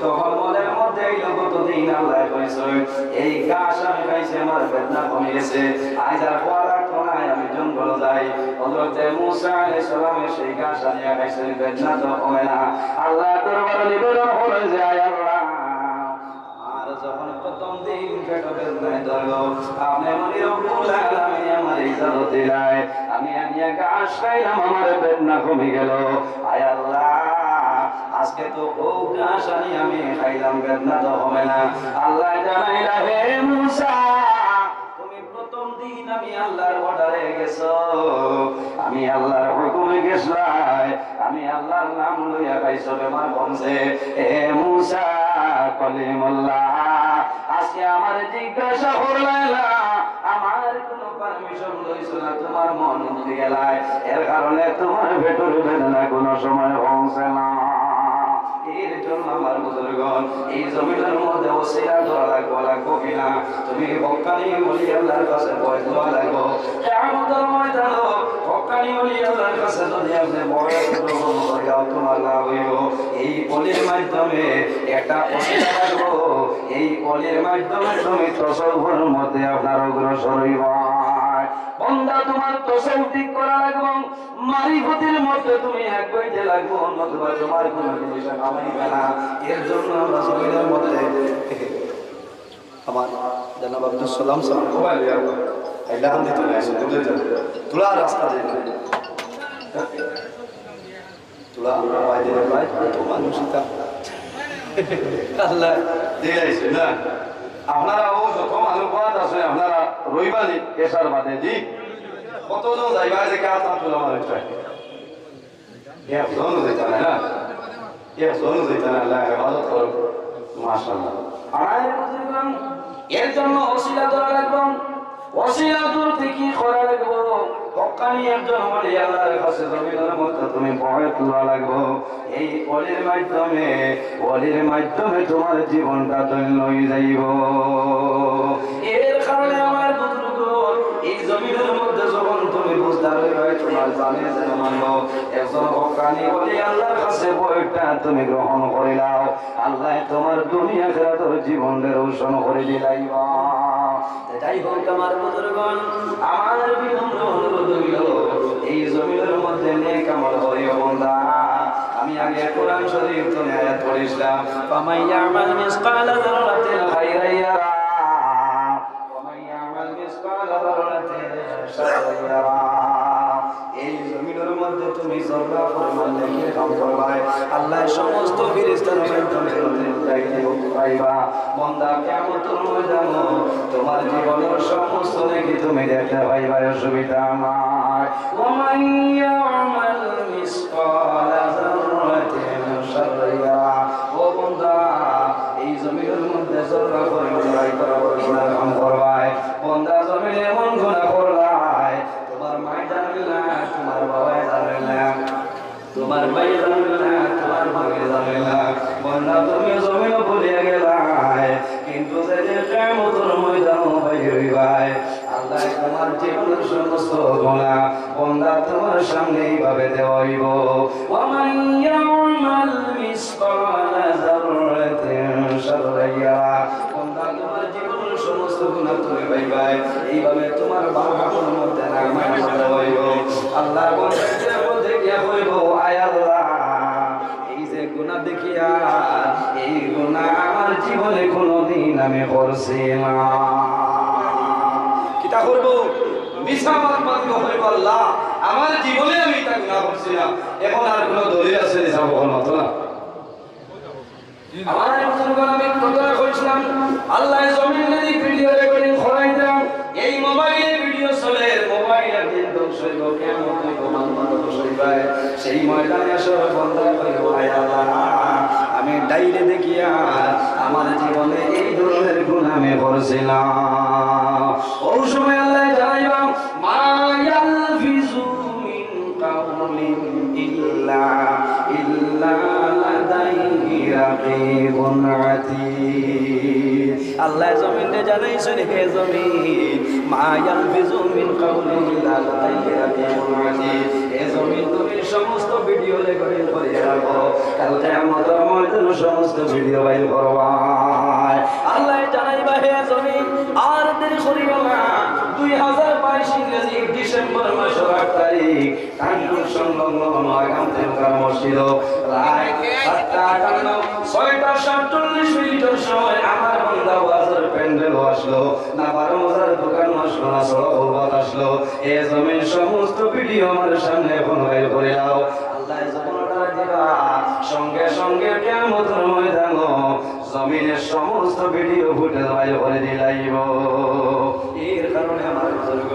তখন মনের মধ্যে এই লোক তো দিন আল্লাহ কইছে, "এই ঘাস আমি খাইছি, আমার বেদনা কমে গেছে, আইজ আর খাওয়া লাগতো না, আমি জঙ্গল যাই।" হযরতে মুসা আলাইহিস সালামে সেই ঘাস আনিয়া খাইছেন, বেদনা তো কমে না। আল্লাহ দরবারে নিবেদন করেন যে, "আয় আল্লাহ, আর যখন প্রথম দিন পেটো বেদনায় ধরলো, আপনি মানে রব্বুল আলামিন আমার ইজাজত দিলায়, আমি আনিয়া ঘাস খাইলাম, আমার বেদনা কমে গেল। আয় আল্লাহ, আজকে তো ও ঘাস আনি আমি খাইলাম, বেদনা তো কমে না।" আল্লাহ জানাইলা, "হে মুসা, তুমি প্রথম দিন আমি আল্লাহর অর্ডারে গেছো, আমি আল্লাহর হুকুমে গেছলায়, আমি আল্লাহর নাম লইয়া খাইছো, বেমার কমছে। এ মুসা কলিমুল্লাহ, আজকে আমারে জিজ্ঞাসা করলায় না, আমার কোনো পারমিশন লইছো না, তোমার মন মুক্তি গেলায়, এর কারণে তোমার পেটর বেদনা কোনো সময় কমছে না।" এর জন্য আমার বুজুর্গণ, এই জমিনের মধ্যে ওসিলা ধরা লাগবো, লাগবো কিনা? তুমি হক্কানি ওলি আল্লাহর কাছে বয়ত লওয়া লাগবো। কিয়ামতের ময়দানো হক্কানি ওলি আল্লাহর কাছে যদি আপনি বয়ত গ্রহণ করিয়া তোমার লাভ হইব, এই ওলির মাধ্যমে একটা ওসিলা লাগবো, এই ওলির মাধ্যমে তুমি তসব্বুর মধ্যে আপনার অগ্রসর হইবা। বন্দা, তোমার তসব্বু ঠিক করা লাগবো, মারিফতের মধ্যে তুমি এক হইতে লাগবো, নতুবা তোমার কোনো জিনিস কামাইবে না। এর জন্য আমরা জমিনের মধ্যে আমার জনাব আব্দুস সালাম সাহেব মোবাইল লইয়া আইলা হান দিতে নাই, বুঝতে চান? তোরা রাস্তা দিয়ে তোরা ভাই দিলে ভাই, তো মানুষ এটা আল্লাহ দিলাইছে না। আপনারা ও যত মানুষ বাদ আছে, আপনারা রইবানি এসার বাদে দি কতজন যাইবা যে কে আত্মা তোলা মানুষ চাই? একজন যাইতা না, না? একজন যাইতা না, আল্লাহ হেফাজত করুক। মাশাআল্লাহ। আর এর জন্য ওসিলা ধরা লাগবে। ওসিলা ধরতে কি করা লাগবে? হক্কানি একজন ওলি আল্লাহর কাছে জমিনের মধ্যে তুমি বয়ত লওয়া লাগবে। এই ওলির মাধ্যমে, ওলির মাধ্যমে তোমার জীবনটা ধন্য হয়ে যাইব। এর কারণে আমার বুজুর্গ, এই জমিনের মধ্যে যখন তুমি বুঝদার হইবে, তোমার জানে যেন মানব, একজন হক্কানি ওলি আল্লাহর কাছে বয়সটা তুমি গ্রহণ করিলাও, আল্লাহ তোমার দুনিয়া আখিরাতর জীবনটা রোশন করে দিলাইবা। যাই হোক, আমার বুজুর্গণ, আমার বিনম্র অনুরোধ হইল, এই জমিনের মধ্যে নেক আমল করিও বন্দা। আমি আগে কোরআন শরীফ তো আয়াত পড়ছিলাম, "ফামান ইয়ামাল মিসকালা যাররাতিন খাইরান ইয়ারা, ওয়া মান ইয়ামাল মিসকালা যাররাতিন শাররান ইয়ারা।" এই জমিনের মধ্যে তুমি জর্রা পরিমাণ নেকির কাম করবায়, আল্লাহ সমস্ত ফিরিস্তার মাধ্যমে তুমি দায়িত্ব পাইবা। বন্দা, কিয়ামতের ময়দানে তোমার জীবনের সমস্ত নেকি তুমি দেখতে পাইবা, অসুবিধা নাই। ওয়া মান ইয়ামাল মিসকালা যাররাতিন শাররান ইয়ারা। ও বন্দা, এই জমিনের মধ্যে জর্রা পরিমাণ রাইত বরাবর গুনার কাম করবায়। বন্দা, জমিনে এমন গুনাহ করলায়, তোমার মায় জানে না, তোমার বাবায় জানে না, তোমার ভাই জানে না, তোমার ভাবি জানে না। বন্দা, তুমি জমিনও ভুলিয়া গেলায়, কিন্তু যেদিন কিয়ামতের ময়দানে বাইর হইবায়, আল্লাহ তোমার জীবনের সমস্ত গুনাহ, বন্দা, তোমার সামনে এইভাবে দেওয়া হইব। ওয়া মান ইয়ামাল মিসকালা যাররাতিন শাররান ইয়ারা। বন্দা, তোমার জীবনের সমস্ত গুনাহ তুমি পাইবায়, এইভাবে তোমার বাম হাতের মধ্যে নামায় দেওয়া হইব। আল্লাহ বলতে বলতে গিয়া কইব, "আয় আল্লাহ, এই যে গুনাহ দেখিয়া, এই গুনাহ আমার জীবনে কোনোদিন আমি করছি না।" কিতা করব? মিছা মাত মাতিব, কইব, "আল্লাহ, আমার জীবনে আমি ইতা গুনাহ করছি না।" এখন আর কোনো দলিল আছে নি? সব বকর মাতো না। আমার বুজুর্গণ, আমি ঘটনা কইছিলাম, আল্লাহ জমিন যদি ভিডিও রেকর্ডিং করাইতাম, এই মোবাইলে ভিডিও চলে, মোবাইল একদিন ধ্বংস হইব, কিয়ামত হইব, মানুষ ধ্বংস হইবে। সেই ময়দানে হাশর বন্দা কইব, "আয় আল্লাহ, আমি ডাইরে দেখিয়া আমার জীবনে এই ধরনের গুনাহ আমি করছি না।" ওই সময় আল্লাহ জানাইবা, "মা ইয়ালফিজু মিন কাউলিন ইল্লা, ইল্লা লাদাইহি রাকিবুন আতীদ।" আল্লায় জমিনরে জানাইছইন, হে জমিন, মা ইয়ালফিজু মিন কাউলিন ইল্লা লাদাইহি রাকিবুন আতীদ। হে জমিন, তুমি সমস্ত ভিডিও রেকর্ডিং করিয়া রাখো, কাইল কিয়ামতর ময়দানো সমস্ত ভিডিও বাইর করবায়। আল্লায় জানাইবা, হে জমিন, আর দেরি করিও না, দুই হাজার বাইশ ইংরেজি ডিসেম্বর মাসর আট তারিখ, তাহাজ্জুদ সংলগ্ন আগাম তেরোকার মসজিদো রাইত সাতটা আটান্ন, ছয়টা সাতচল্লিশ মিনিটর সময় আমার বান্দা ওয়াজর প্যান্ডেলো আসলো, না বারো মজার দোকানো আসলো, না সড়ক হুরবাত আসলো। এ জমিন, সমস্ত ভিডিও আমার সামনে এখন বাইর করিলাও। আল্লায় যখন অর্ডার দিবা, সঙ্গে সঙ্গে কিয়ামতর ময়দানো জমিনর সমস্ত ভিডিও ফুটেজ বাইর করি দিলাইবো। এর কারণে আমার বুজুর্গ,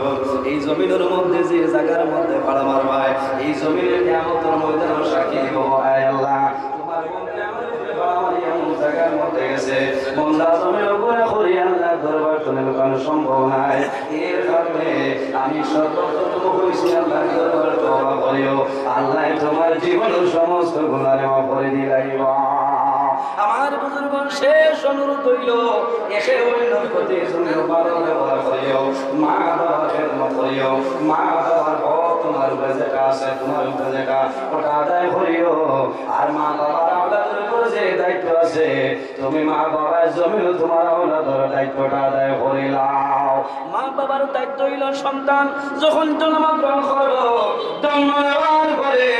এই জমিনর মধ্যে যে জাগার মধ্যে পাড়া মারবায়, এই জমিনে কিয়ামতর ময়দানো সাক্ষী দিবো, আয় আল্লাহ, তুমার বন্দা আমার উপরে পাড়া মারি এমন জাগার মধ্যে গেছে, বন্দা জমিনর গুনা করি আল্লাহ দরবার তো নেমে কানো সম্ভব নায়। এর কারণে আমি সর্বপ্রথম কইছি, আল্লাহ দরবার তওবা করিও, আল্লাহ তুমার জীবনর সমস্ত গুনারে মাফ করি দিলাইবা। আমার বুজুর্গ, শেষ অনুরোধ অইলো, এসে অইলো প্রতি জমিন ভালো ব্যবহার করিও, মা বাবার খেদমত করিও, মা বাবার হক তুমার উপরে যেটা আছে, তুমার উপরে যেটা, ওটা আদায় করিও। আর মা বাবার আওলাদর উপরে যে দায়িত্ব আছে, তুমি মা বাবার জমিনও তুমার আওলাদর দায়িত্বটা আদায় করিলাও। মা বাবার দায়িত্ব অইলো সন্তান যখন জন্মগ্রহণ করবো, জন্ম নেওয়ার পরে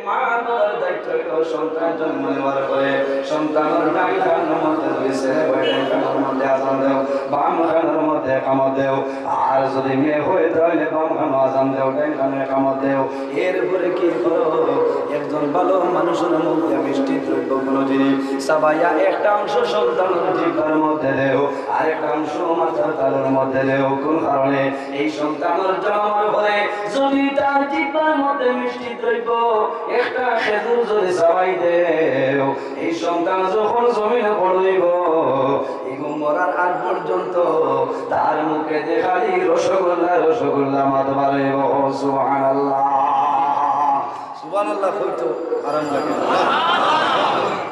মা বাবার দায়িত্ব অইলো সন্তান জন্ম নেওয়ার পরে সন্তানর ডাইন কানর মধ্যে যদি ছেলে হয়, ডাইন কানর মধ্যে আজান দেও, বাম কানর মধ্যে একামত দেও, আর যদি মেয়ে হয় তাহলে বাম কানো আজান দেও, ডাইন কানো একামত দেও। এরপরে কি করো? একজন ভালো মানুষর মুখ দিয়া মিষ্টি দ্রব্য কোনো জিনিস চাবাইয়া একটা অংশ সন্তানর জিহ্বার মধ্যে দেও, আরেকটা অংশ মাথার তালুর মধ্যে দেও। কোন কারণে? এই সন্তানর জন্মর পরে যদি তার জিহ্বার মধ্যে মিষ্টি দ্রব্য একটা খেজুর যদি চাবাই দেও, এই সন্তান যখন জমিনো বড় অইবো, ইগু মরার আগ পর্যন্ত তার মুখে যে খালি রসগোল্লা, রসগোল্লা মাত বার অইবো। সুবহানাল্লাহ। সুবহানাল্লাহ কইতো আরাম লাগে।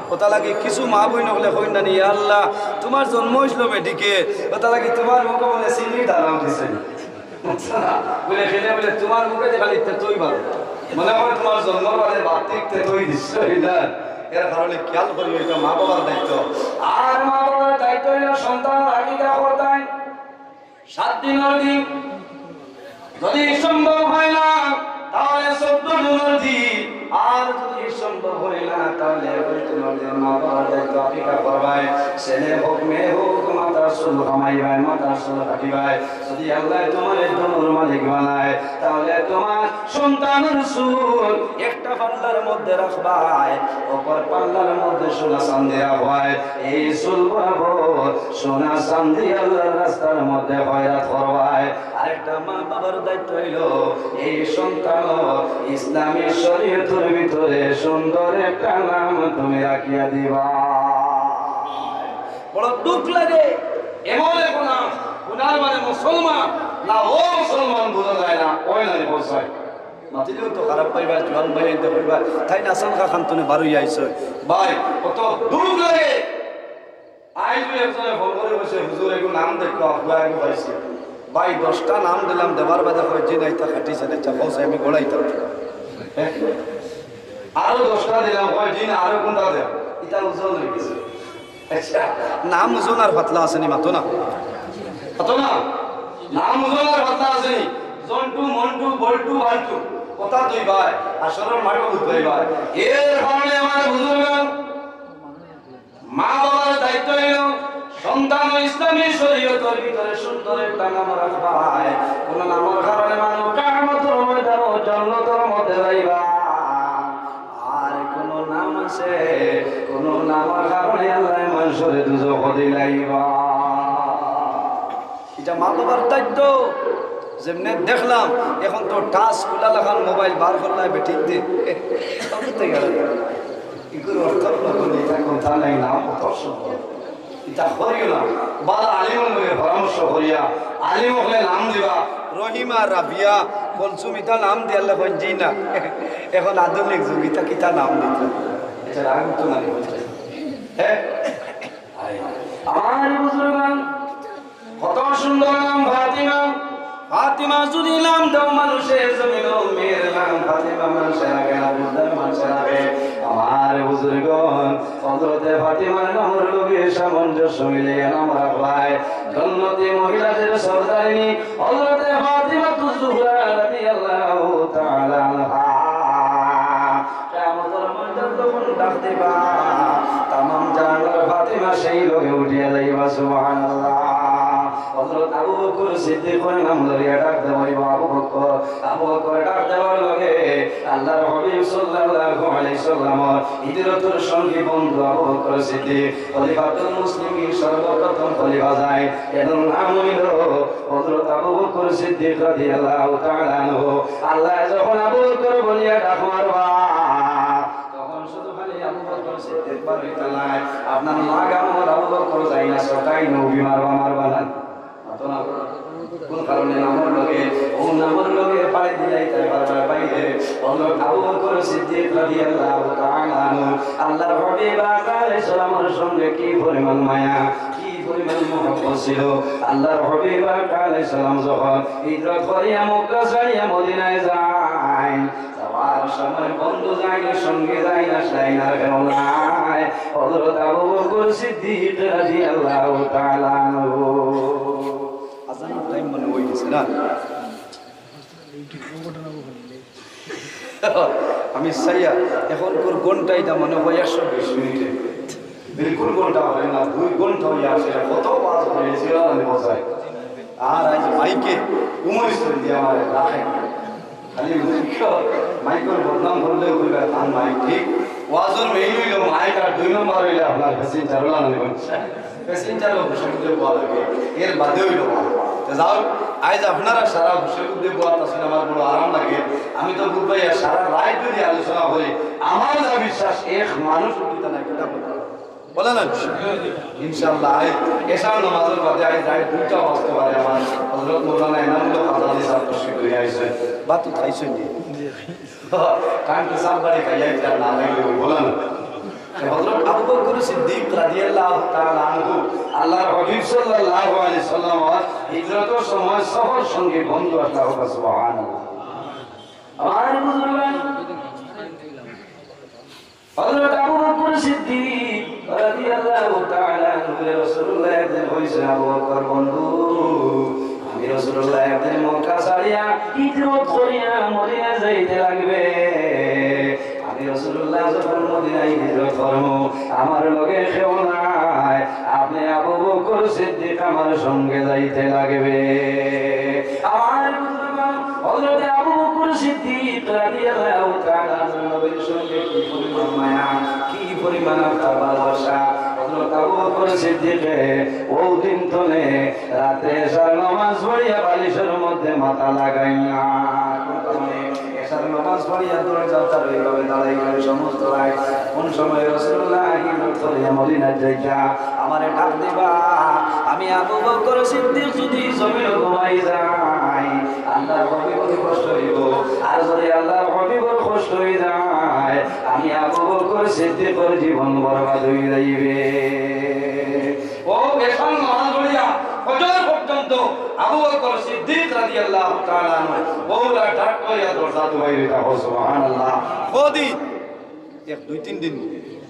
ওটা লাগে কিছু মা বইন অকলে কইন না নি, "ইয়া আল্লাহ, তুমার জন্ম অইছিল মেডিকে, ওটা লাগে তুমার মুখো বলে চিনি দানাও দিছে।" বুলে, "কেনে?" বুলে, "তুমার মুখে যে খালি তেতই বার, মনে হয় তুমার জন্মর বাদে বাত্তিক তেতই দিছে, বুঝলা?" এর কারণে খেয়াল করি, এটা মা বাবার দায়িত্ব। আর মা বাবার দায়িত্ব অইলো সন্তান আকিকা করতাই সাত দিনর দিন, যদি সম্ভব হয় না তাহলে চৌদ্দ দিনর দিন, আর যদি সম্ভব হয় না তাহলে একুশ দিনর দিন মা বাবার দায়িত্ব আকিকা করবায়। ছেলে হোক, মেয়ে হোক, মাথার চুল কামাইবায়, মাথার চুল কাটিবায়। যদি আল্লাহ তুমারে ধনর মালিক বানায়, তাহলে তুমার সন্তানর চুল একটা পাল্লার মধ্যে রাখবায়, অপর পাল্লার মধ্যে সোনা চান্দি রাখবায়। এই চুল বরাবর সোনা চান্দি আল্লাহর রাস্তার মধ্যে খয়রাত করবায়। আরেকটা মা বাবার দায়িত্ব অইলো এই সন্তানর ইসলামী শরীয়তর ভিতরে সুন্দর একটা নাম তুমি রাখিয়া দিবা। বড় দুঃখ লাগে, এমন এক নাম, উনার মানে মুসলমান না অমুসলমান বুঝা যায় না, ওই নামে পৌঁছায়। মাতিলেও তো খারাপ পাইবা, জোয়ান ভাই আইতে পারবা, তাই না আসান খা খান্তনে বারো আইছে। ভাই, কত দুঃখ লাগে। আইজ একজনে ফোন করি কইছে, "হুজুর, এগু নাম দেখো, আফুয়া এগু পাইছি।" ভাই, দশটা নাম দিলাম, দেবার বাদে কয়, "জি না, ইতা খাটি ছেলে, ইতা কও চাই, আমি গড়াইতাম।" আরো দশটা দিলাম, কয়, "জি না, আরো কোনটা দেও?" ইতা ওজন অই গেছে। আচ্ছা, নাম ওজন আর পাতলা আছে নি, মাতো না? মাতো না? নাম ওজন আর পাতলা আছে নি? জন্টু, মন্টু, বল্টু, বাল্টু, কথা দুই ভাই, আসলে মাঠে দুই ভাই। এর কারণে আমার বুজুর্গ, মা বাবার দায়িত্ব অইলো সন্তান ও ইসলামী শরীয়তর ভিতরে সুন্দর একটা নাম রাখবায়। কোন নামর কারণে মানুষ কিয়ামতর ময়দানো জান্নাতর মধ্যে যাইবা। আর কোন নাম আছে, কোন নামর কারণে আল্লাহ মানুষরে দুজখ দিলাইবা। এটা মা বাবার দায়িত্ব। যেমনে দেখলাম, এখন তো টাচ খুলা লাখান মোবাইল বার করলাই বেটিক দে। ইগুর অর্থ হলো, এটা কথা নাই, নাম কত সুন্দর। এটা করিও না। বালা আলিমর লগে পরামর্শ করিয়া আলিম অকলে নাম দিবা। রহিমা, রাবিয়া, কলসুম, ইতা নাম দিয়ালে কইন জি না। এখন আধুনিক যুগ, ইতা কিতা নাম দিত? এটা রাগ তো না, হ্যাঁ? আমার বুজুর্গান সুন্দর নাম ফাতিমা। ফাতিমা যদি নাম দাও মানুষে জমিনো, মেয়ের নাম ফাতিমা মানুষে রাখে না, বুঝদার মানুষে রাখে। আমার বুজুর্গণ, হযরতে ফাতিমার নামর লগে সামঞ্জস্য মিলাইয়া নাম রাখবায়। জন্নতি মহিলাদের সর্দারিনী হযরতে ফাতিমাতুজ জোহরা রাদিয়াল্লাহু তাআলা আনহা। কিয়ামতের ময়দান যখন ডাক দিবা, তামাম জাহানের ফাতিমা সেই লগে উঠিয়া যাইবা, সুবহানাল্লাহ। হযরত আবু বকর সিদ্দিকর নাম লইয়া ডাক দেওয়া অইবো, "আবু বকর।" আবু বকর ডাক দেওয়ার লগে আল্লাহর হাবিব সাল্লাল্লাহু আলাইহি সাল্লামর হিজরতর সঙ্গী বন্ধু আবু বকর সিদ্দিক, খলিফাতুল মুসলিমিন, সর্বপ্রথম খলিফা যায়, এর নাম অইলো হযরত আবু বকর সিদ্দিক রাদিয়াল্লাহু তাআলা আনহু। আল্লাহ যখন আবু বকর বলিয়া ডাক মারবা, তখন শুধু খালি আবু বকর সিদ্দিক বার অইতা নায়, আপনার মা গামর আবু বকর যাই না, সকাই নবী মারবা, মারবা না। মাতো না। কোন কারণে নামর লগে, ও নামর লগে পাড়ি দিলাই তাই বারবার বাইরে। হযরত আবু বকর সিদ্দিক রাদিয়াল্লাহু তাআলা আনহু, আল্লাহর হাবিব আকা আলাইহিস সালামর সঙ্গে কি পরিমাণ মায়া, কি পরিমাণ মহব্বত ছিল। আল্লাহর হাবিব আকা আলাইহিস সালাম যখন হিজরত করিয়া মক্কা ছাড়িয়া মদিনায় যায়, যাওয়ার সময় বন্ধু যায় না, সঙ্গী যায় না, যায় না, কেউ নাই। হযরত আবু বকর সিদ্দিক রাদিয়াল্লাহু তাআলা আনহু। আজানর টাইম মনে অই গেছে না? আমি চাইয়া এখনকার ঘন্টাইটা মনে হয় একশো বিশ মিনিটে। বিলকুল ঘন্টা হয় না, দুই ঘন্টা অইয়া আসে, কত ওয়াজ অইছে, আমি বোঝাই। আর আইজ মাইকে উমর ইসলাম দিয়া আমার রাখে। খালি মাইক, মাইকর বদনাম করলে কইবা, তার মাইক ঠিক। ওয়াজর মেইন অইলো মাইক, আর দুই নম্বর অইলে আপনার প্যাসেঞ্জার ওলা নয়। প্যাসেঞ্জারও হুশের মধ্যে বওয়া লাগে, এর বাদে অইলো ওয়াজ। তো যাও, আইজ আপনারা সারা হুশের মধ্যে বওয়া, তাছাড়া আমার বড় আরাম লাগে। আমি তো বুঝবাই, আর সারা রাত যদি আলোচনা করি, আমার যা বিশ্বাস, এক মানুষ উঠিতা নাই, কিতা বলবো? বলে না? ইনশাআল্লাহ, আইজ এশার নামাজর বাদে আইজ রাত দুইটা বাজতে পারে। আমার হযরত মৌলানা এনামুল হক আজাদি সাহেব তশরিফ লইয়া আইছেন। বাত উঠাইছেন নি? কারণ তো সব বাড়ি খাইয়া ইচ্ছা না লাগলে ওই বলে না। তো হযরত আবু বকর সিদ্দিক রাদিয়াল্লাহু তাআলা আনহু আল্লাহর হাবিব সাল্লাল্লাহু আলাইহি সাল্লাম হিজরতর সময় সফর সঙ্গী বন্ধু আসলা হোক, সুবহানাল্লাহ। আমার বুজুর্গান, হযরত আবু বকর সিদ্দিক রাদিয়াল্লাহু তাআলা আনহু রাসূলুল্লাহ একদিন কইছে, "আবু বকর বন্ধু, আমি রাসূলুল্লাহ একদিন মক্কা ছাড়িয়া হিজরত করিয়া মদিনা যাইতে লাগবে। আমি রাসূলুল্লাহ যখন মদিনায় হিজরত করমু, আমার লগে কেউ নাই, আপনে আবু বকর সিদ্দিক আমার সঙ্গে যাইতে লাগবে।" আমার বুজুর্গান, হযরত আবু বকর সিদ্দিক রাদিয়াল্লাহু তাআলা আনহু নবীর সঙ্গে কি পরিমাণ মায়া, কি পরিমাণ আপনার ভালোবাসা। হযরত আবু বকর সিদ্দিকে ওই দিন তনে রাতে এশার নামাজ পড়িয়া বালিশের মধ্যে মাথা লাগাইলা। এশার নামাজ পড়িয়া দরজার দ্বারে এইভাবে দাঁড়াইলা সমস্ত রাত। কোন সময় রাসূলুল্লাহ হিজরত করিয়া মদিনাত যাইতা, আমারে ডাক দিবা। আমি আবু বকর সিদ্দিক যদি জমিনো ঘুমাই যাই, আল্লাহর হাবিবর কষ্ট অইবো। আর যদি আল্লাহর হাবিবর কষ্ট অই যায়, আমি আবু বকর সিদ্দিকর জীবন বরবাদ অই যাইবে। ও এশার নামাজ পড়িয়া ফজর পর্যন্ত আবু বকর সিদ্দিক রাদিয়াল্লাহু তাআলা আনহু ওলা ডাক্তর ইয়া দরজা তো বাইরে থাকো, সুবহানাল্লাহ। কদিন? এক দুই তিন দিন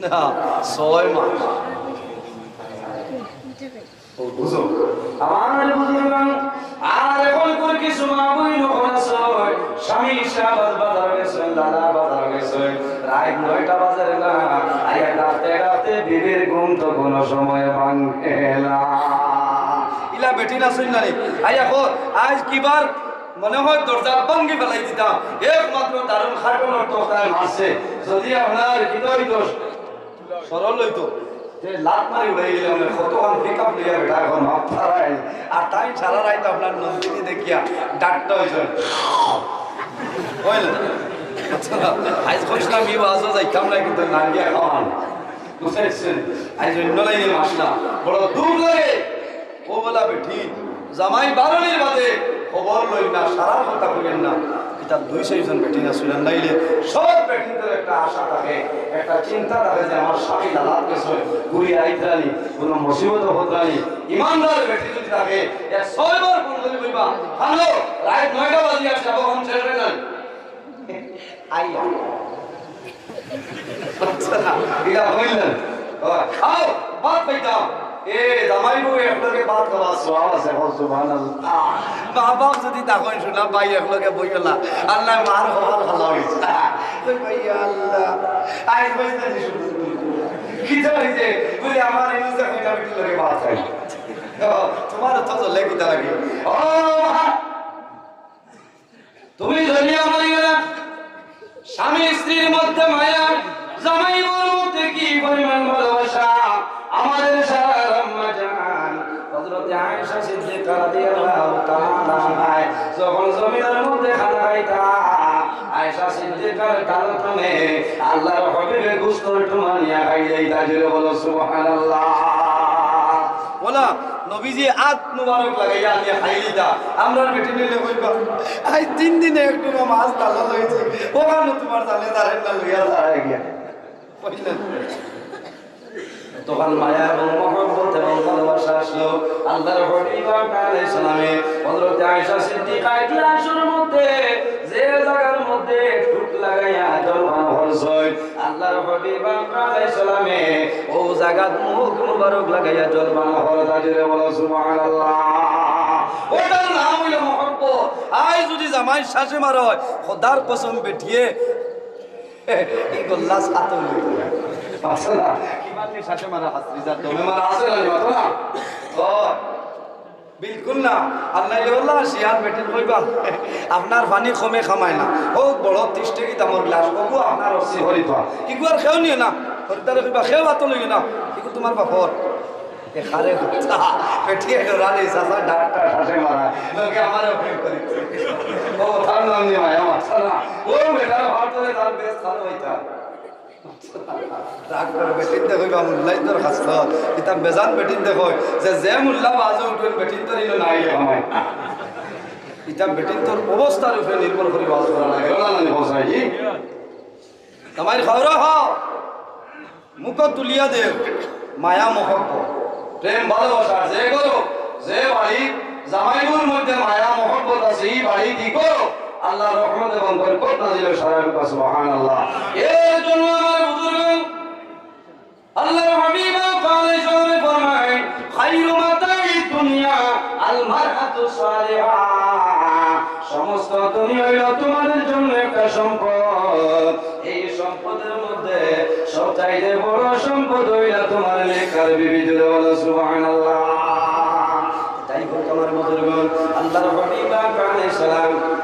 না, ছয় মাস। ও বুঝো, আমার বুজুর্গান, আর অখন করে কিছু মা বইন অখন আছে, স্বামী শাহবাজ বাজার গেছে, দাদা বাজার গেছে, রাত নয়টা বাজে না, আইয়া ডাকতে ডাকতে বিবির ঘুম তো কোনো সময় ভাঙে না। ইলা বেটি না শুন না রে, আইয়া কর, আইজ কিবার মনে হয় দরজা ভাঙ্গি ফেলাই দিতাম, একমাত্র দারুল খাটনর তক্তায় মারছে। যদি আপনার হৃদয় দোষ সরল অইতো, যে লাত মারি উড়াই গেলে মানে কতক্ষণ পিক আপ লইয়া বেটা এখন মাপ ছাড়াই। আর তাই সারা রাত আপনার নন্দিনী দেখিয়া ডাক্তার অইছেন। অইল না? আচ্ছা, আইজ কইছিলাম, "ই বাসও যাইতাম না, কিন্তু না গিয়া খাওয়ান।" বুঝতে পারছেন? আইজ অন্য লাইনে মাসলা। বড় দুখ লাগে। ও বলা বেটি, জামাই বারনির বাদে খবর লইন না, সারা কথা কইন না। ইতা দুই চাইরজন বেটিন আছইন, নাইলে সব বেটিন্তর একটা আশা থাকে, একটা চিন্তা থাকে যে আমার স্বামী দালাত গেছইন, ঘুরি আইতরা নি, কুনু মুসিবত হতরা নি। ইমানদার বেটি যদি থাকে, এক ছয়বার ফোন করি কইবা, "হ্যালো, রাইত নয়টা বাজি আর যাব, ফোন শেষ অয় নাই।" আইয়া। আচ্ছা, ইটা কইলেন। ও, আও, ভাত খাইতাম। এ, জামাই বউ একলগে ভাত খাওয়া সওয়াব আছে, বল সুবহানাল্লাহ। মা বাপ যদি তখন শুনা, ভাই একলগে বইওলা, আল্লাহ মার কপাল ভালা অইছে। তো ভাই আল্লাহ, আইজ বইতে দিছো। কিতা অইছে? বলে, "আমার এই যে কইটা বেটির লগে ভাত খাই।" তো তোমার তো চলে কিতা লাগে? ও, মা, তুমি দুনিয়া মারি গেলা, স্বামী স্ত্রীর মধ্যে মায়া, জামাই বউর মধ্যে কি পরিমাণ ভালোবাসা। আমাদের সারা আম্মা জান হযরতে আয়েশা সিদ্দিকা রাদিয়াল্লাহু তাআলা আনহা যখন জমিনের মধ্যে খানা খাইতা, আয়েশা সিদ্দিকার কাল তুমি আল্লাহর হাবিবে গুস্তর টুমা নিয়া খাইলে, তাজিরে বলো সুবহানাল্লাহ। বলা, নবীজি আত মুবারক লাগাইয়া আনিয়া খাইলিতা। আমরার বেটি নিলে কইবা, "আই তিন দিনে একটু মাছ তালা লইছে, ওখানে তোমার জানে তারে না লইয়া যায় গিয়া।" কইলেন। তখন মায়া এবং মহব্বত এবং ভালোবাসা আসলো। আল্লাহর হাবিব আলাইহিস সালামে হযরত আয়েশা সিদ্দিকা এক গ্লাসের মধ্যে যে জায়গার মধ্যে ঠুট লাগাইয়া জলপান করছইন, আল্লাহর হাবিব আলাইহিস সালামে ও জায়গাত মুখ মুবারক লাগাইয়া জলপান করে, তাজিরে বলো সুবহানাল্লাহ। ওটার নাম অইলো মহব্বত। আই যদি জামাই শাসে মারয়, খোদার কসম বেটিয়ে, এই গল্লা সাত অইলো। আসলে কিমান নি শাসে মারা হাসরি যার দমে মারা আছে না, মাতো না? ও। বিলকুল না। আর নাইলে আল্লাহ শিয়ান বেটিন কইবা, "আপনার পানি কমে খামায় না। ও বড় তিরিশ টেকি দামর গ্লাস, ওগু আপনার রসি হরিফা।" ইগু আর কেউ নিও না। হরিদারে কইবা, "কেউ আতো লইও না। ইগু তোমার বাপর।" এ খারে কথা, বেটি এলো রানি, চাচা ডাক্তার, শাসে মারা। লোকে আমারে ওপেন করি। ও, তার নাম নিয়ে মায়া মারছে না। ও বেটার ভাত ধরে তার বেশ ভালো হইতা। রাগ করে বেটিন দেখো, বা মুল্লাই তোর খাস কর। ইতা বেজান বেটিন দেখো, যে, যে মুল্লা বাজে উঠবেন, বেটিন তোর ইনো নাই রে ভাই। ইতা বেটিন তোর অবস্থার উপরে নির্ভর করে বাজ করা লাগে। ওলা না, নির্ভর চাই কি? তোমার খবর হ, মুখ তুলিয়া দেও, মায়া মহব্বত, প্রেম ভালোবাসা, যে করো, যে বাড়ি জামাইবুর মধ্যে মায়া মহব্বত আছে, এই বাড়ি কি করো? আল্লাহর রহমত এবং বরকত নাজিল হয় সারা এলাকা, সুবহানাল্লাহ। এর জন্য আমার বুজুর্গ, আল্লাহর হাবিব আলাইহিস সালাম ফরমায়, "খায়রু মাতাই দুনিয়া আল মারআতু সালিহা।" সমস্ত দুনিয়া হইল তোমাদের জন্য একটা সম্পদ। এই সম্পদের মধ্যে সবচাইতে বড় সম্পদ হইল তোমার নেককার বিবি। জোরে বলো সুবহানাল্লাহ। তাই হোক আমার বুজুর্গ, আল্লাহর হাবিব আলাইহিস সালাম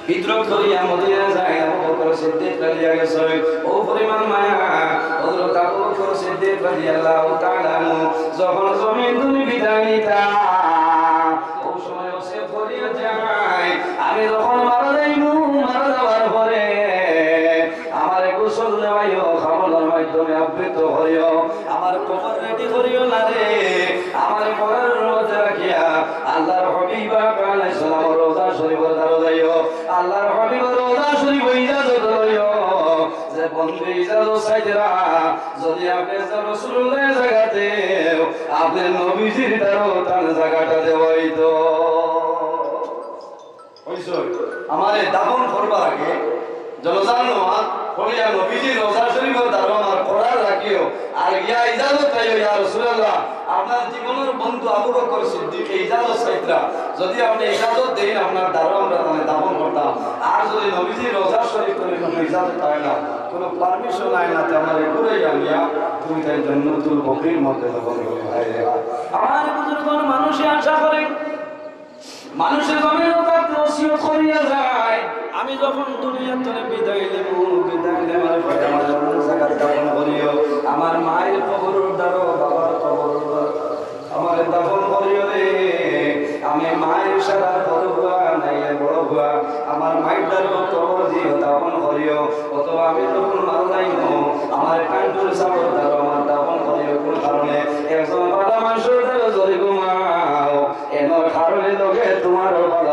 হিজরত করিয়া মদিনা যায়, আবু বকর সিদ্দিক রাদিয়াল্লাহু আনহু, ও পরিমাণ মায়া, হযরত আবু বকর সিদ্দিক রাদিয়াল্লাহু তাআলা আনহু যখন জমিন তুমি বিদায় নিতা, ও সময় ওসিয়ত করিয়া যায়, আমি যখন মারা যাইমু, মারা যাওয়ার পরে আমারে গোসল দেওয়াইও, কাফনের মাধ্যমে আবৃত করিও, আমার কবর রেডি করিও না রে, আমার কবরের মধ্যে রাখিয়া আল্লাহর হাবিব আলাইহিস সালাম রওজা শরীফের দ্বারো যাইও, আল্লাহর হাবিবের রওজা শরীফ ইজাজত লইও, যে বন্ধু ইজাজত চাইতরা, যদি আপনি রাসূলুল্লাহর জাগাতে, আপনি নবীজির দ্বারো তান জাগাটা দেওয়াইতো। অইছে, আমারে দাফন করবার আগে জনাজার নমাজ পড়িয়া নবীজির রওজা শরীফের দ্বারো আমার কবর রাখিও। আর ইয়া ইজাজত চাইও, ইয়া রাসূলুল্লাহ, আপনার জীবনের বন্ধু আবু বকর সিদ্দিকে ইজাজত চাইতরা, যদি আপনি ইজাজত দেইন, আপনার দ্বারো আমরা তানে দাফন করতাম। আর যদি নবীজির রওজা শরীফ তুমি কোনো ইজাজত পায় না, কোনো পারমিশন আয় না, তে আমারে ঘুরাইয়া আনিয়া তুমি তাই জান্নাতুল বকির মধ্যে দাফন করো। হায় রে হায়। আমার বুজুর্গ মানুষে আশা করে, মানুষের জমিন থাকতে ওসিয়ত করিয়া যায়, আমি যখন দুনিয়া থেকে বিদায় নেব, বিদায় নেওয়ার পরে আমার এমন জায়গায় দাফন করিও, আমার মায়ের কবরের দ্বারো, বাবার কবরের দ্বারো, আমারে দাফন করিও রে। আমি মায়ের সারা বড় হুয়া, নাইলে বড় হুয়া, আমার মায়ের দ্বারো কবর দিও, দাফন করিও। অথবা আমি যখন মারা যাইব, আমার কান্টুর সাবর দ্বারো আমার দাফন করিও। কোন কারণে? একজন ভালা মানুষের দ্বারো যদি ঘুমাও, এমন কারণে লোকে তোমারও ভালা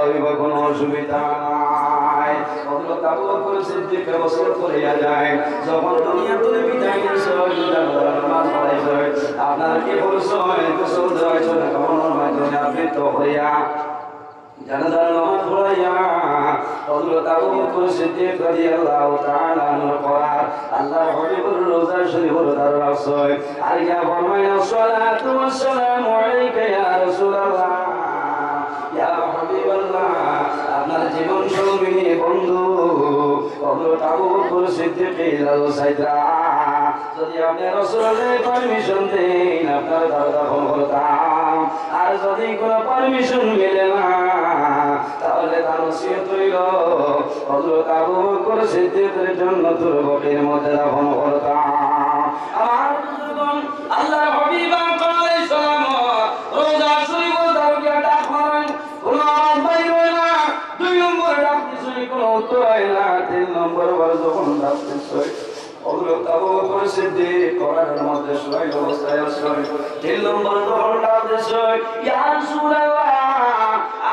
অসুবিধা নাই। হযরত আবু বকর সিদ্দিকরে ওসিয়ত করিয়া যায়, যখন দুনিয়া তনে বিদায় নিছইন, জানাজার নামাজ পড়াইছইন, আপনার কি করছইন? গোসল দেওয়াইছইন, কাফনের মাধ্যমে আবৃত করিয়া জানাজার নামাজ পড়াইয়া হযরত আবু বকর সিদ্দিক রাদিয়াল্লাহু তাআলা আনহুর কবর আল্লাহর হাবিবর রওজা শরীফর দ্বারে রাখছইন। আর ইয়া ফরমাইন, "আসসালাতু ওয়াসসালামু আলাইকা ইয়া রাসূলুল্লাহ, ইয়া হাবিবাল্লাহ।" আপনার জীবন সঙ্গিনী বন্ধু হযরত আবু বকর সিদ্দিক রাদিয়াল্লাহু তাআলা যদি আপনি রাসূলুল্লাহ পারমিশন দেন, আপনার দ্বারে দাফন করতাম। আর যদি কোনো পারমিশন মিলে না, তাহলে তার ওসিয়ত হইল, হযরত আবু বকর সিদ্দিকরে জান্নাতুল বাকির মধ্যে দাফন করতাম। আমার বুজুর্গণ, আল্লাহর হাবিব আলাইহিস সালাম রওজা শরীফর দ্বারে গিয়া ডাক মারেন, কোনো আওয়াজ বাইর হয় না। দুই নম্বর ডাক দিছইন, কোনো উত্তর হয় না। তিন নম্বর বার যখন ডাক দিছইন, হযরত আবু বকর সিদ্দিক কবরের মধ্যে শোয়াইল অবস্থায় আছইন। তিন নম্বর যখন ডাক দিছইন, "ইয়া রাসূলুল্লাহ,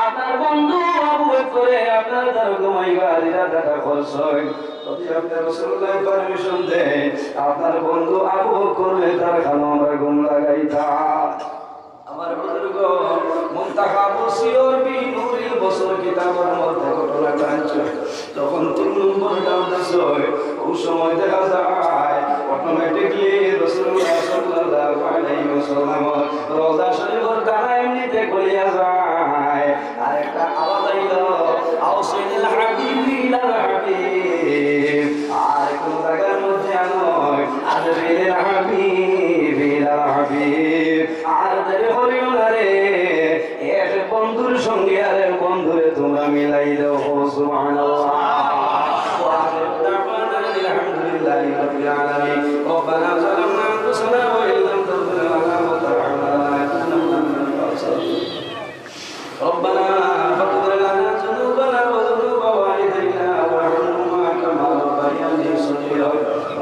আপনার বন্ধু আবু বকরে আপনার দ্বারে ঘুমাইবার ইরাদাটা করছইন। যদি আপনি রাসূলুল্লাহ পারমিশন দেন, আপনার বন্ধু আবু বকররে তার খানো আমরা ঘুম লাগাইতাম।" আমার বুজুর্গ, মুনতাখাবুস সিয়র বি নূরিল বসর কিতাবর মধ্যে ঘটনাটা আনছইন। যখন তিন নম্বর ডাক দিছইন, ওই সময় দেখা যায় অটোমেটিকলি রাসূলুল্লাহ সাল্লাল্লাহু আলাইহি ওয়াসাল্লাম রওজা শরীফর তালা এমনিতে খুলিয়া যায়। আর একটা আওয়াজ আইল, "আওসিল হাবিব ইলাল হাবিব।" আর কোন জায়গার মধ্যে নয়, "আদরিল হাবিব ইলাল হাবিব।" আর দেরি করিও না রে, এক বন্ধুর সঙ্গে আরেক বন্ধুরে তোমরা মিলাই দাও। সুবহানাল্লাহ। ওয়া আখিরু দাওয়ানা আনিল হামদুলিল্লাহি রাব্বিল আলামিন। রব্বানা যালামনা আনফুসানা ওয়া ইল্লাম তাগফির লানা ওয়া তারহামনা লানাকুনান্না মিনাল খাসিরিন। ربنا فاغفر لنا ذنوبنا وذنوب والدينا وارحمهما كما ربياني صغيرا।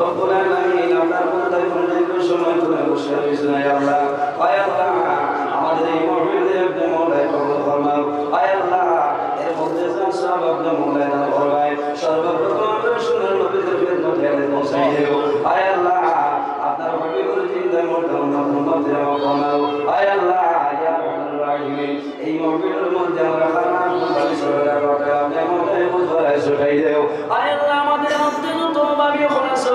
রব্বুল আলামিন, আপনার বান্দায় দীর্ঘ সময় ধরে বসে রয়েছেন, আয় আল্লাহ, আয় আল্লাহ, আমাদের এই মাহফিলরে আপনি মওলায় কবুল ফরমাও। আয় আল্লাহ, এর মধ্যে যা সওয়াব আপনি মওলায় দান ফরমায়। সর্বপ্রথম আমরা সোনার নবীজির খেদমতে এনে পৌঁছাই দেও। আয় আল্লাহ, আপনার হাবিবর জিন্দা মুর্দা উম্মত উম্মতরে মাফ ফরমাও। আয় আল্লাহ, ইয়া আরহামার রাহিমিন, এই মাহফিলর মধ্যে আমরা খারাপ বাড়ি সরকার করতে আপনি আমাদের বুঝায় ছুটাই দেও। আয় আল্লাহ, আমাদের মধ্যে যত অভাবী অকল আছে,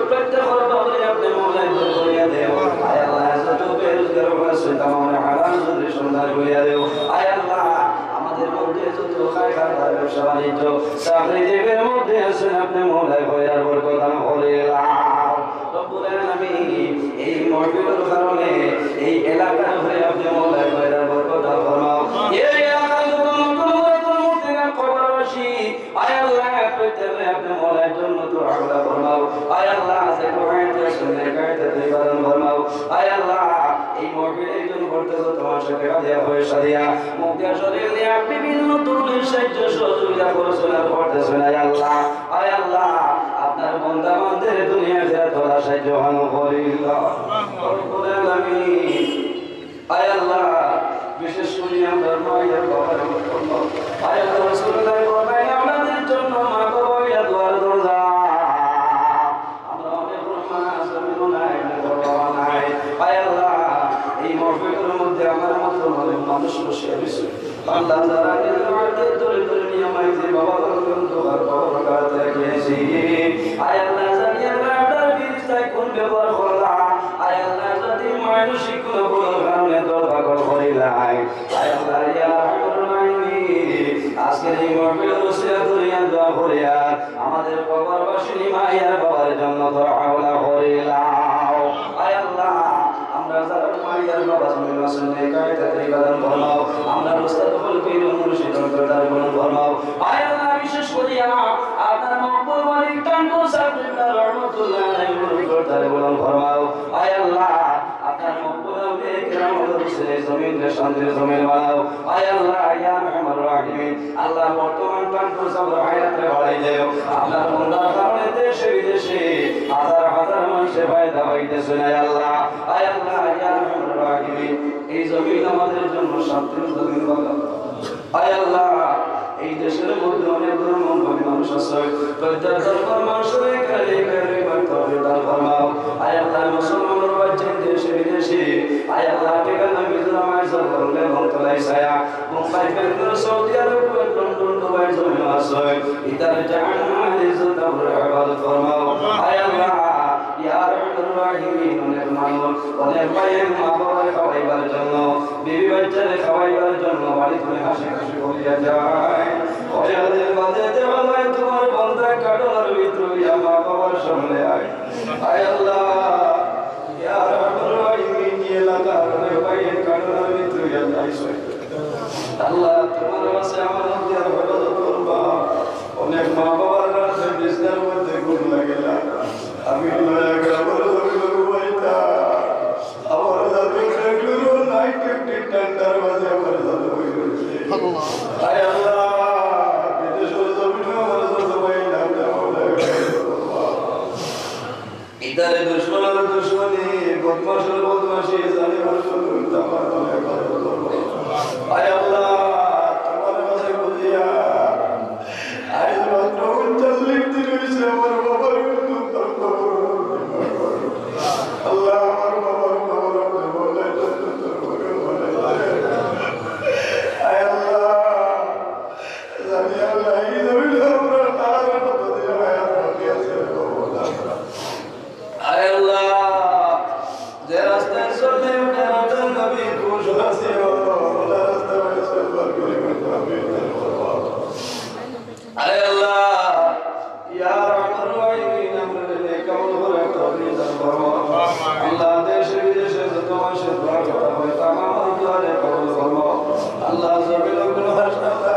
প্রত্যেক অভাবরে আপনি মওলায় দূর করিয়া দেও। আয় আল্লাহ, যত বেরোজগার অকল আছে, তামামরে হালাল রুজির সন্ধান করিয়া দেও। আয় আল্লাহ, আমাদের মধ্যে যত খায় খাদ্দার ব্যবসা বাণিজ্য, চাকরিজীবীর মধ্যে আছেন, আপনি মওলায় খয়রার বরকত দান করিয়া দেও। রব্বুল আলামিন, এই মাহফিলর কারণে এই এলাকার উপরে আপনি মওলায় খয়রার বরকত দান ফরমাও। এই এলাকার যত নতুন পুরাতন মুর্শিদার কবরবাসী, আয় আল্লাহ, প্রত্যেকরে আপনি মওলায় জান্নাতুল আলা ফরমাও। আয় আল্লাহ, যে কোনো আয়াতে শুনলে কায়দা তুই পালন ফরমাও। আয় আল্লাহ, এই মাহফিলে একজন করতে যত মাসে টাকা দিয়া, পয়সা দিয়া, মুখ দিয়া, শরীর দিয়া বিভিন্ন ধরনের সাহায্য সহযোগিতা করছেন আর করতেছেন, আয় আল্লাহ, আয় আল্লাহ, আপনার বান্দা বান্দির দুনিয়া আখিরাত ওলা সাহায্য হানো করিলা। রব্বুল আলামিন, আয় আল্লাহ, বিশেষ করি আমরা মায়ের বাবার জন্য, আয় আল্লাহ, রাসূলুল্লাহ ফরমায়, আমাদের জন্য মা বাবা হইলা দুয়ার দরজা। আমরা অনেক মা জমিনও নাই, অনেক বাবা নাই। আয় আল্লাহ, এই মাহফিলের মধ্যে আমার মতো অনেক মানুষ বসে রয়েছে। আল্লাহ, যারা নিজের মাকে ধরে ধরে নিয়ে মাইকে বাবা বলবেন, তোমার বাবা কাছে গিয়েছি। আয় আল্লাহ, জানি আমরা আপনার ফিরিস্তায় কোন ব্যবহার করলাম। আয় আল্লাহ, যদি মানসিক কোনো ভুলের কারণে দল পাগল করিলাই, আয় আল্লাহ, ইয়া আরহামার রাহিমিন, আজকের এই মাহফিলের উসিলা করিয়া দোয়া করিয়া আমাদের কবরবাসিনী মায়ের বাবার জন্য দোয়া করিলাও। আয় আল্লাহ, আমরা যারা মায়ের বাবা জমিন মাসুম নেকায় তাদের ইবাদত ফরমাও। আমরা উস্তাদ হল পীর মুর্শিদ অন্তরদার বলুন ফরমাও। আয় আল্লাহ, বিশেষ করিয়া আপনার মকবুল ওয়ালি টাঙ্গু সাহেব রহমতুল্লাহ আলাইহি অন্তরদার বলুন ফরমাও। আয় আল্লাহ, আপনার মকবুল আউলিয়া কেরাম হুজুর এই জমিনকে শান্তির জমিন বানাও। আয় আল্লাহ, ইয়া আরহামার রাহিমিন, আল্লাহ, বর্তমান টাঙ্গু সাহেবের হায়াতরে বাড়াই দেও। আপনার বন্দার কারণে দেশে বিদেশে হাজার হাজার মানুষে ফায়দা পাইতেছে, আয় আল্লাহ। আয় আল্লাহ, ইয়া আরহামার রাহিমিন, এই জমিন আমাদের জন্য শান্তির জমিন বানাও। আয় আল্লাহ, এই দেশের মধ্যে অনেক ধর্মাবলম্বী মানুষ আছে, প্রত্যেক ধর্মের মানুষের এখানে এখানে তৌফিক দান ফরমাও। আয় আল্লাহ, মুসলমানের বাচ্চা দেশে বিদেশে, আয় আল্লাহ, ঠিকানা মিজোরাম, আইজল, বরগুনা এবং ধলাই ছায়া, মুম্বাই, বেঙ্গালুরু, সৌদি আরব, কুয়েত, লন্ডন, দুবাই, জমিন আছে, ইতার জাহান, আলী, জুতা, হেফাজত ফরমাও। আয় আল্লাহ, ইয়া আরহামার রাহিমিন, অনেক মানুষ, অনেক ভাইয়ের মা বাবার খাওয়াইবার জন্য, বিবি বাচ্চারে খাওয়াইবার জন্য বাড়ি থেকে হাসি খুশি করিয়া যায়। ওই আদিন বাজে দেওয়া যায়, তোমার বন্দা কাটলার ভিতরে ইয়া মা বাবার সামনে আয়। আয় আল্লাহ, ইয়া আরহামার রাহিমিন, এই এলাকার অনেক ভাইয়ের কাটলার ভিতরে ইয়া যাইছে। আল্লাহ, তোমার কাছে আমাদের হেফাজত করবা। অনেক মা বাবার কাছে বিছনার মধ্যে ঘুম লাগে না। আমি আল্লাহ এক রাবণ হইল ঘুমাইতা। আমার দাদু বেঙ্গালুরু নাইট ডিউটি ঠান্ডার মাঝে আমার দাদু হইল। আয় আল্লাহ, বিদেশের জমিনে আমার দাদু ভাই নাম দেওয়া লাগে। ইতারে দুশমনের দুশমনি, বদমাশের বদমাশি, জালিমের জুলুম, তামার দলে কত করব। আয় আল্লাহ, তোমার কাছে বুঝিয়া, আজ মাত্র ঊনচল্লিশ দিন হইছে আমার বাবার মৃত্যু, তার খবর আল্লাহ, আমার বাবার খবর আপনি বলেন, আয় আল্লাহ, জানি আল্লাহ, এই জমিনে আমরা তার কতদিন হায়াত বাকি আছে, আয় আল্লাহ, যে রাস্তায় চললে ওটা রাস্তার নবী খুশ রাশি হলো, ওটা রাস্তা হয়ে চলবার করে আমি আয় আল্লাহ, ইয়া আরহামার রাহিমিন, আমরা নেক আমল করার তৌফিক দান করো। আল্লাহ, দেশে বিদেশে যত মানুষের দোয়া কথা হয়, তামাম দোয়ারে কবুল করো। আল্লাহ, জমিন কোনো হাসপাতাল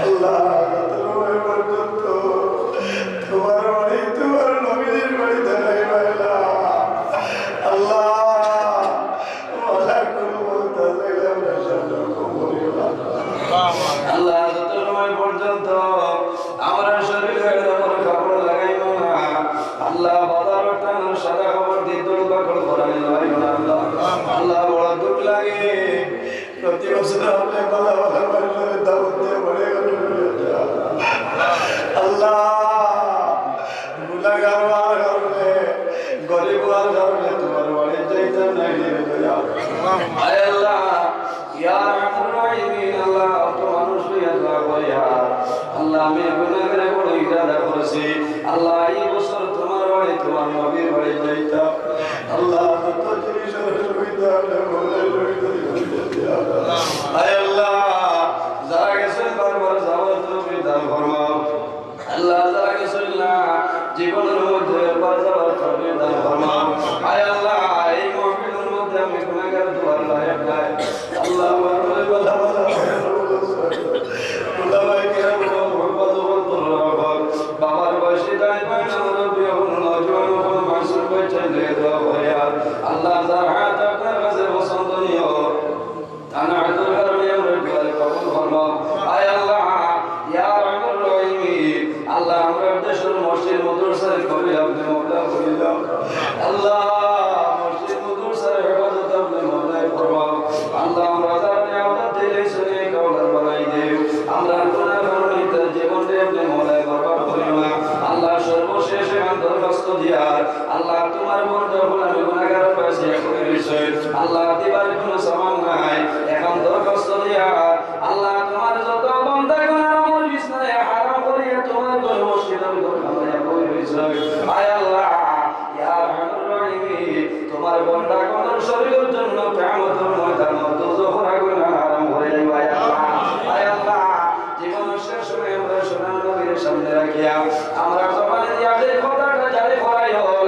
আল্লাহ, যত সময় পর্যন্ত তোমার বাড়ি, তোমার নবীর বাড়ি দেখাই পাইলা। আল্লাহ, আল্লাহ, যত সময় পর্যন্ত আমরা শরীরে এমন কাপড় লাগাইব না, আল্লাহ, বাজারর টান সাদা কাপড় দিয়া দোল পাকড় করানি লাগাইব না, আল্লাহ। আল্লাহ, বড় দুঃখ লাগে। প্রতি বছর আপনি বালা বালা মানুষরে দাওয়াত দিয়া বাড়ি ঘর লইয়া যান। আল্লাহ, গুনাগার হওয়ার কারণে, গরিব হওয়ার কারণে তোমার বাড়ি যাইতাম না, রে দয়া। আয় আল্লাহ, ইয়া আরহামার রাহিমিন, আল্লাহ, অত মানুষ লইয়া দোয়া করিয়া, আল্লাহ, আমি গুনাগারে বড় ইরাদা করেছি, আল্লাহ, এই বছর তোমার বাড়ি, তোমার নবীর বাড়ি যাইতাম। আল্লাহ, যত জিনিসের সুবিধা, আপনি বলে সুবিধা দিবেন। আয় আল্লাহ, যারা গেছেন বারবার যাওয়ার তৌফিক দান ফরমাও। আল্লাহ, যারা গেছেন না, জীবনের মধ্যে একবার যাওয়ার তৌফিক দান ফরমাও। আয় আল্লাহ, এই মাহফিলের মধ্যে আমি গুনাগার, দোয়ার লায়ক নাই। আল্লাহ, আমার মনে বালা বালা উলামায়ে কেরাম, মুহাব্বত ও কদর রাখো। বাবার বয়সী দাই ভাই, মুরব্বি, নওজোয়ান, মাসুম বাচ্চা নিয়ে দোয়া করিয়া। আল্লাহ, যার হাত আপনার কাছে পছন্দনীয়, তান হাতর কারণে আমরা দোয়ারে কবুল ফরমাও। আয় আল্লাহ, ইয়া আরহামার রাহিমিন, আল্লাহ, আমরা দেশের মসজিদ মাদ্রাসার কবি আপনি মওলা করি দাও। আল্লাহ, মসজিদ মাদ্রাসার হেফাজত আপনি মওলায় ফরমাও। আল্লাহ, আমরা যারা নিয়ামত দিলে শুনে কবুল বানাই দেও। আমরা গুনাহ কারণে তার জীবনটা আপনি মওলায় বরবাদ করিও না। আল্লাহ, সর্বশেষ এখন দরখাস্ত দিয়া, আল্লাহ, তোমার বন্ধু হল আমি গুনাহগার পাইছি, এখন বিষয় আল্লাহ দিবার কোনো সামান নাই। এখন দরখাস্ত দিয়া, আল্লাহ, তোমার যত বান্দা গুনার আমল বিছনায় হারাম করিয়া তোমার ঘর মসজিদের ঘর বানাইয়া বই রইছে। আয় আল্লাহ, ইয়া আরহামার রাহিমিন, তোমার বান্দা কোন শরীরের জন্য কিয়ামতের ময়দানে দুজখর আগুন হারাম হয়ে যাবে। আয় আল্লাহ, আয় আল্লাহ, জীবনের শেষ সময় আমরা সোনার নবীর সামনে রাখিয়া আমরা জবানে দিয়া যে কথাটা জারি করাই হোক,